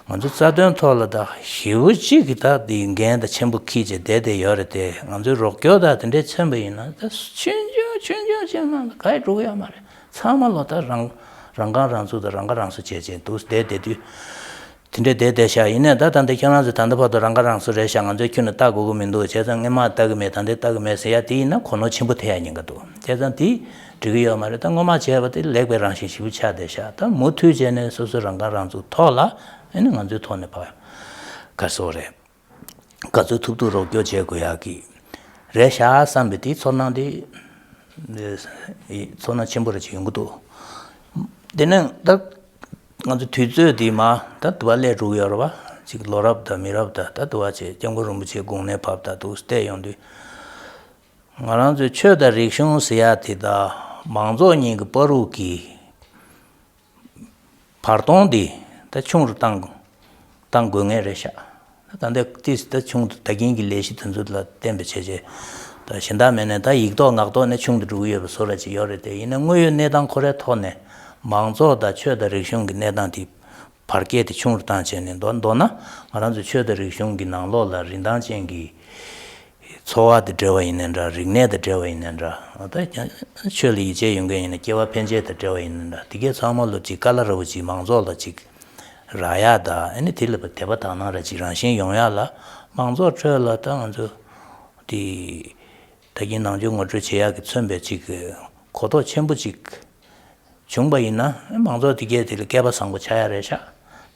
ང་ཚོ་རྩ་དོན་ཐོག་ལ་ད་ཞེ་པོ་གཅིག་གི་ད་དེ་འགན་ད་ཆེན་པོ་འཁྱེར་བྱས་བསྡད་བསྡད་ཡོད་རེད་དེ། ང་ཚོའི་རོགས་སྐྱོར་ད་དེ་འདྲས་མཚོན་པ་ཡིན་ན་ད་ཆུང་ཆུང་ཆུང་ཆུང་ཅན་མ་ད་ག་ཡི་འགྲོ་གི་ཡོད་མ་རེད། ཚང་མ་ལོ་ད་རང་རང་རྐང་རང་ཚུགས་ད་རང་ཁ་རང་གསོ་བྱས་བྱས་འདུག་བསྡད་བསྡད་དུས། དེ་འདྲའི་བསྡད་བསྡད་ཤག་ཡིན་ནའི་ད་ད་ལྟ་ཁྱེད་རང་ཚོས་ད་ལྟ་བར་དུ་རང་ཁ་རང་གསོ་རེད་ཤག་ང་ཚོས་ཁྱོན་ནས་ལྟ་དགོས་ཀྱི་མི་འདུག་བྱས་ཙང་སྔོན་མ་ལྟ་གི་མེད། ད་ལྟ་ལྟ་གི་མེད་ཟེར་ཡ་དེ་ཡིན་ན་གོ་ནོར་ཆེན་པོ་ཐེབས་ཡ་ཉེན་ཁ་འདུག་བྱས་ཙང་དེ་འགྲིག་གི་ཡོད་མ་རེད། ད་སྔོན་མ་བྱས་པ་དེ་ལེགས་པའི་རང་བཞིན་ཞེ་པོ་ཆགས་བསྡད་ཤག་ད་མུ་མཐུད་བྱས་ནས་སོ་སོའི་རང་ཁ་རང་གསོ་ཐོག་ལ་ཨ་ནི་ང་ཚོའི་ཐོག་ནས་ཕར་ག་རེ་ཟེར་དགོས་རེད། ག་ཚོད་ཐུབ་ཐུབ་རོགས་སྐྱོར་བྱེད་དགོས་ཡག་གི་རེད་ཤག་བསམ་པའི་དེའི་ཚོར་སྣང་དེ་ཚོར་སྣང་ཆེན་པོ་རེ་ཅིག་ཡོང་གི་འདུག་དེ་ནས་ད་ང་ཚོ་དུས་ཚོད་དེ་མ་ད་དུ་བ་སླེབས་འགྲོ་གི་ཡོད་རེད་པ། ཅིག་ལོ་རབས་དང་མི་རབས་དང་ད་དུ་བ་བྱས་སྐྱབས་མགོན་རིན་པོ་ཆེ་དགུང་ལོ་བབས་དང་འདུག་བལྟས་ཡོང་དུས། ང་རང་ཚོའི་ཆོས་དང་རིག་གཞུང་ཟེར་ཡག་དེ་དང་མང་ཚོགས་གཉིས་ཀྱི་བར་དུ་གི་བར་སྟོང་འདི་ད་ཆུང་རུ་བཏང་བཏང་དགོས་ངེས་རེད་ཤག་ད་ལྟ་ཏིས་ད་ཆུང་དུ་ད་གིན་གྱི་ལས་གཞི་དེ་ཚོ་ལ་བརྟེན་པའི་བྱས་རྗེས་ད་གཞན་དག་མེད་ནས་ད་ཡིག་ཐོག་ངག་ཐོག་ནས་ཆུང་དུ་འགྲོ་གི་ཡོད་པ་བཟོ་འདྲ་ཅིག་ཡོད་རེད་དེ། ཡིན་ན་དངོས་ཡོད་གནས་སྟངས་ཁོ་རའི་ཐོག་ནས་མང་ཚོགས་དང་ཆོས་དང་རིག་གཞུང་གི་གནས་སྟངས་དེ་བར་བསྐལ་དེ་ཆུང་རུ་བཏང་བྱས་ནས། མདོར་མདོར་ན་ང་རང་ཚོ་ཆོས་དང་རིག་གཞུང་གི་ནང་ལོགས་ལ་རིན་ཐང་ཅན་གྱི་འཚོ་བ་དང་འབྲེལ་བ་ཡིན་ནའི་འདྲ། རིག་གནས་དང་འབྲེལ་བ་ཡིན་ནའི་འདྲ། ད་ཀྱང་ཆོས་ལ་ཡིད་ཆེས་ཡོད་མཁན་ཡིན་ན་སྐྱེ་བ་ཕན་ཆད་དང་འབྲེལ་བ་ཡིན་ནའི་འདྲ། དེ་གས་ཚང་མ་ལ་ཅིག་དཀའ་སླ་ར་བོ་ཅིག་མང་ཚོགས་ལ་ཅིག་རག་ཡག་དང་། ཨ་ནི་དེ་ལ་དད་པ་དག་སྣང་ར་ཅིག་རང་བཞིན་ཡོང་ཡག་ལ་མང་ཚོགས་ཁྲོད་ལ་ད་ང་ཚོ་དེ་ད་གིན་ནང་ཆོས་ངོ་སྤྲོད་བྱེད་ཡག་གི་མཚོན་པའི་ཅིག་གོ་རྟོགས་ཆེན་པོ་ཅིག་བྱུང་པ་ཡིན་ན་མང་ཚོགས་དེ་གས་དེ་ལ་སྐལ་པ་བཟང་པོ་ཆགས་ཡག་རེད་ཤག་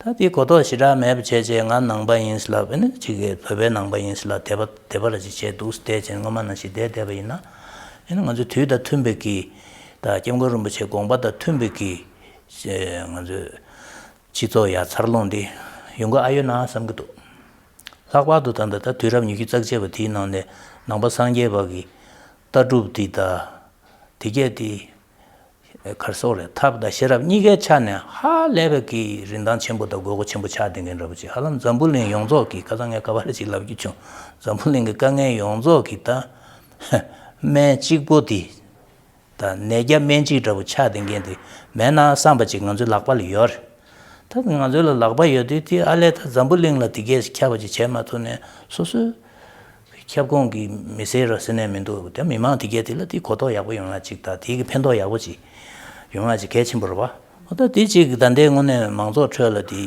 ད་དེ་གོ་རྟོགས་ཞེ་དྲག་མེད་པ་བྱས་བྱས་ང་ནང་པ་ཡིན་ཟེར་ལབ། ཨ་ནི་ཅིག་གིས་བོད་པའི་ནང་པ་ཡིན་ཟེར་ལབ། དད་པ་དད་པ་ར་ཅིག་བྱས་འདུག་བསྡད་བྱས་སྔོན་མ་ནང་བཞིན་བསྡད་བསྡད་པ་ཡིན་ན། ཨ་ནི་ང་ཚོའི་དུས་དང་མཐུན་པའི་གི་ད་སྐྱབས་མགོན་རིན་པོ་ཆེའི་དགོངས་པ་དང་མཐུན་པའི་གི་ང་ཚོའི་སྤྱི་ཚོགས་ཡར་འཚར་ལོངས་འདི་ཡོང་གི་ཨ་ཡོད་ན་བསམ་གྱི་འདུག་ལྷག་པར་དུ་ད་ལྟ་ད་དུས་རབས་ཉི་ཤུ་རྩ་གཅིག་པ་དེའི་ནང་ནས་ནང་པ་སངས་རྒྱས་པ་གི་ལྟ་གྲུབ་འདི་དང་དེ་གས་དེ་ག་རེ་ཟེར་དགོས་རེད། ཐབས་དང་ཤེས་རབ་གཉིས་ཀའི་ཆ་ནས་ཧ་ལས་པའི་གི་རིན་ཐང་ཆེན་པོ་དང་དགོས་མཁོ་ཆེན་པོ་ཆགས་བསྡད་མཁན་འདྲ་པོ་ཅིག་ཧ་ལམ་འཛམ་བུ་གླིང་ཡོངས་རྫོགས་ཀྱི། ཁ་སང་ངས་ག་པར་རེ་ཅིག་ལབ་རྒྱུ་བྱུང་། འཛམ་བུ་གླིང་གི་དཀའ་ངལ་ཡོངས་རྫོགས་ཀྱི་ད་སྨན་གཅིག་པོ་དེ། ད་ནད་བརྒྱ་སྨན་གཅིག་འདྲ་པོ་ཆགས་བསྡད་མཁན་དེ་མེད་ན་བསམ་པ་ཅིག་ང་ཚོའི་ལག་པ་ལ་ཡོད་རེད། ད་ང་ཚོའི་ལ་ལག་པ་ཡོད་དུས་དེ་ཨ་ལས་ད་འཛམ་བུ་གླིང་ལ་དེ་གས་ཁྱབ་པ་ཅིག་བྱས་མ་ཐུབ་ནས་སོ་སོའི་ཁྱབ་ཁོངས་ཀྱི་མི་སེར་ར་ཟེར་ནས་མི་འདུག་ད་མི་མང་དེ་གས་དེ་ལ་དེ་གོ་རྟོགས་ཡག་པོ་ཡོང་ཡག་ཅིག་དང་དེ་གི་ཕན་ཐོགས་ཡག་པོ་ཅིག་ཡོང་ཡག་ཅིག་གལ་ཆེན་པོ་རེད་པ། འོ་ད་དེ་ཅིག་ད་ལྟའི་དངོས་གནས་མང་ཚོགས་ཁྲོད་ལ་དེ་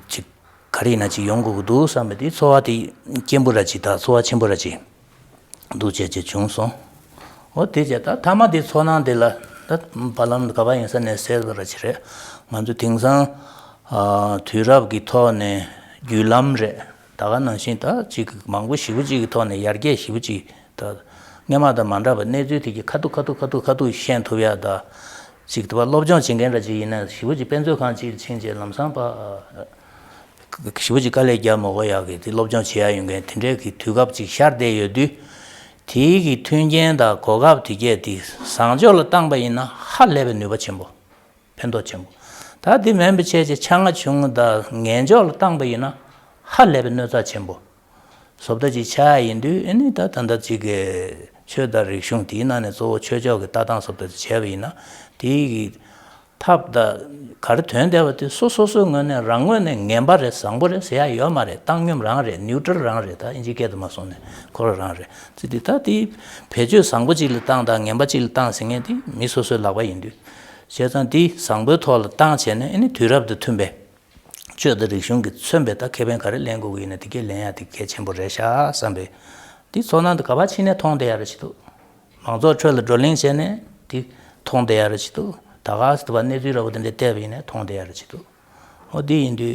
ཅིག་ག་རེ་ཡིན་ན་ཅིག་ཡོང་དགོས་ཀྱི་འདུག་བསམ་པའི་དེ་ཚོར་བ་དེ་སྐྱེན་པོ་ར་ཅིག་དང་ཚོར་བ་ཆེན་པོ་ར་ཅིག་འདུག་བྱས་བྱས་བྱུང་སོང་། འོ་དེ་བྱས་ད་མཐའ་མ་དེ་ཚོར་སྣང་དེ་ལ་ད་བར་ལམ་ག་པར་ཡིན་ས་ནས་གསལ་པོ་ར་ཅིག་རེད། ང་ཚོ་དེང་སང་ཨ་དུས་རབས་ཀྱི་ཐོག་ནས་བརྒྱུད་ལམ་རེད། ད་ག་ནང་བཞིན་ད་ཅིག་མང་པོ་ཞེ་པོ་ཅིག་གི་ཐོག་ནས་ཡར་རྒྱས་ཞེ་པོ་ཅིག་ད་སྔོན་མ་དང་མ་འདྲ་བ་གནས་ཚུལ་དེ་གི་ཁ་ཐུག་ཁ་ཐུག་ཁ་ཐུག་ཁ་ཐུག་ཤེས་ཐུབ་ཡག་ད་ཅིག་དེ་བ་སློབ་སྦྱོང་བྱེད་མཁན་ར་ཅིག་ཡིན་ན་ཞེ་པོ་ཅིག་དཔེ་མཛོད་ཁང་ཅིག་ཕྱིན་རྗེས་ལམ་སང་པ་ཞེ་པོ་ཅིག་དཀའ་ལས་རྒྱག་མ་དགོས་ཡག་གི་དེ་སློབ་སྦྱོང་བྱེད་ཡག་ཡོད་མཁན་དེ་འདྲའི་གི་དུས་སྐབས་ཅིག་ཤར་བསྡད་ཡོད་དུས། དེའི་གི་མཐུན་རྐྱེན་དང་གོ་སྐབས་དེ་གས་དེ་བཟང་ཕྱོགས་ལ་བཏང་པ་ཡིན་ན་ཧ་ལས་པའི་ནུས་པ་ཆེན་པོ། ཕན་ཐོགས་ཆེན་པོ། ད་དེ་མིན་པ་བྱས་རྗེས་ཆ་ང་ཆུང་ངུ་དང་ངན་ཕྱོགས་ལ་བཏང་པ་ཡིན་ན་ཧ་ལས་པའི་གནོད་འཚེ་ཆེན་པོ་བཟོ་ལྟ་ཅིག་ཆགས་ཡིན་དུས། ཨ་ནི་ད་ད་ལྟ་ཅིག་གི་ཆོས་དང་རིག་གཞུང་དེའི་ནང་ནས་གཙོ་བོ་ཆོས་ཕྱོགས་ཀྱི་ལྟ་སྟངས་བཟོ་ལྟ་ཅིག་བྱས་པ་ཡིན་ན་དེའི་གི་ཐབས་དང་ག་རེ་དོན་བསྡད་པ་དེ་སོ་སོ་སོའི་ངོས་ནས་རང་ངོས་ནས་ངན་པ་རེད་བཟང་པོ་རེད་ཟེར་ཡག་ཡོད་མ་རེད། བཏང་སྙོམས་རང་རེད། ནིའུ་ཊྲལ་རང་རེད། ད་ཨིན་ཇི་སྐད་དུ་མ་སོང་ནས་ཁོ་རང་རང་རེད། ཙི་ཏི་ད་དེ་བེད་སྤྱོད་བཟང་པོ་ཅིག་ལ་བཏང་དང་ངན་པ་ཅིག་ལ་བཏང་ཟེར་མཁན་དེ་མི་སོ་སོའི་ལག་པ་ཡིན་དུས། བྱས་ཙང་དེ་བཟང་པོའི་ཐོག་ལ་བཏང་བྱས་ནས་ཨ་ནི་དུས་རབས་དང་མཐུན་པའི་ཆོས་དང་རིག་གཞུང་གིས་མཚོན་པའི་ད་ཁེ་ཕན་ག་རེ་ལེན་དགོས་ཀྱི་ཡིན་ན་དེ་གས་ལེན་ཡག་དེ་གལ་ཆེན་པོ་རེད་ཤག་བསམ་པའི་དེ་ཚོར་སྣང་དེ་ག་པར་ཕྱིན་ནས་མཐོང་བསྡད་ཡག་རེད་བྱེད་འདུག་མང་ཚོགས་ཁྲོད་ལ་བགྲོ་གླེང་བྱས་ནས་དེ་མཐོང་བསྡད་ཡག་རེད་བྱེད་འདུག་ད་ག་སེ་དུ་བ་གནས་ཚུལ་འདྲ་པོ་དེ་འདྲ་བལྟས་པ་ཡིན་ན་མཐོང་བསྡད་ཡག་རེད་བྱེད་འདུག་འོ་དེ་ཡིན་དུས་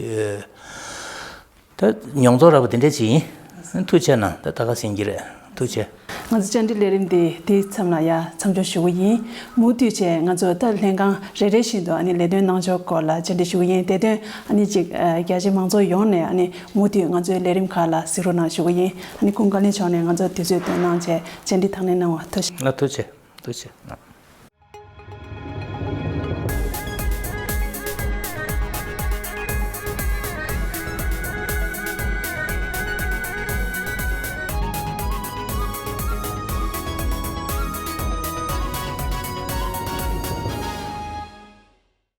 ད་མྱོང་ཚོར་འདྲ་པོ་དེ་འདྲ་ཅིག་ཡིན། ཐུགས་རྗེ་གནང་། ད་ད་ག་ཟིན་གྱི་རེད། ཐུགས་རྗེ། ང་ཚོ་བཅར་འདྲི་ལས་རིམ་འདི་དེའི་མཚམས་ལ་ཡ་མཚམས་འཇོག་ཞུ་གི་ཡིན། མུ་མཐུད་བྱས་ང་ཚོ་ད་ལྷན་ཁང་རེ་རེ་བཞིན་དུ་ཨ་ནི་ལས་དོན་གནང་ཕྱོགས་སྐོར་ལ་བཅར་འདྲི་ཞུ་གི་ཡིན། དེ་དོན་ཨ་ནི་ཅིག་རྒྱ་ཆེ་མང་ཚོགས་ཡོངས་ནས་ཨ་ནི་མུ་མཐུད་ང་ཚོའི་ལས་རིམ་ཁག་ལ་གཟིགས་རོགས་གནང་ཞུ་གི་ཡིན། ཨ་ནི་ཁུངས་སྐར་ལེན་ཕྱོགས་ནས་ང་ཚོ་དུས་ཚོད་བཏོན་གནང་བྱས་བཅར་འདྲི་དང་ལེན་གནང་བ་ཐུགས་རྗེ་ཆེ། ལ་ཐུགས་རྗེ་ཆེ། ཐུགས་རྗེ་ཆེ།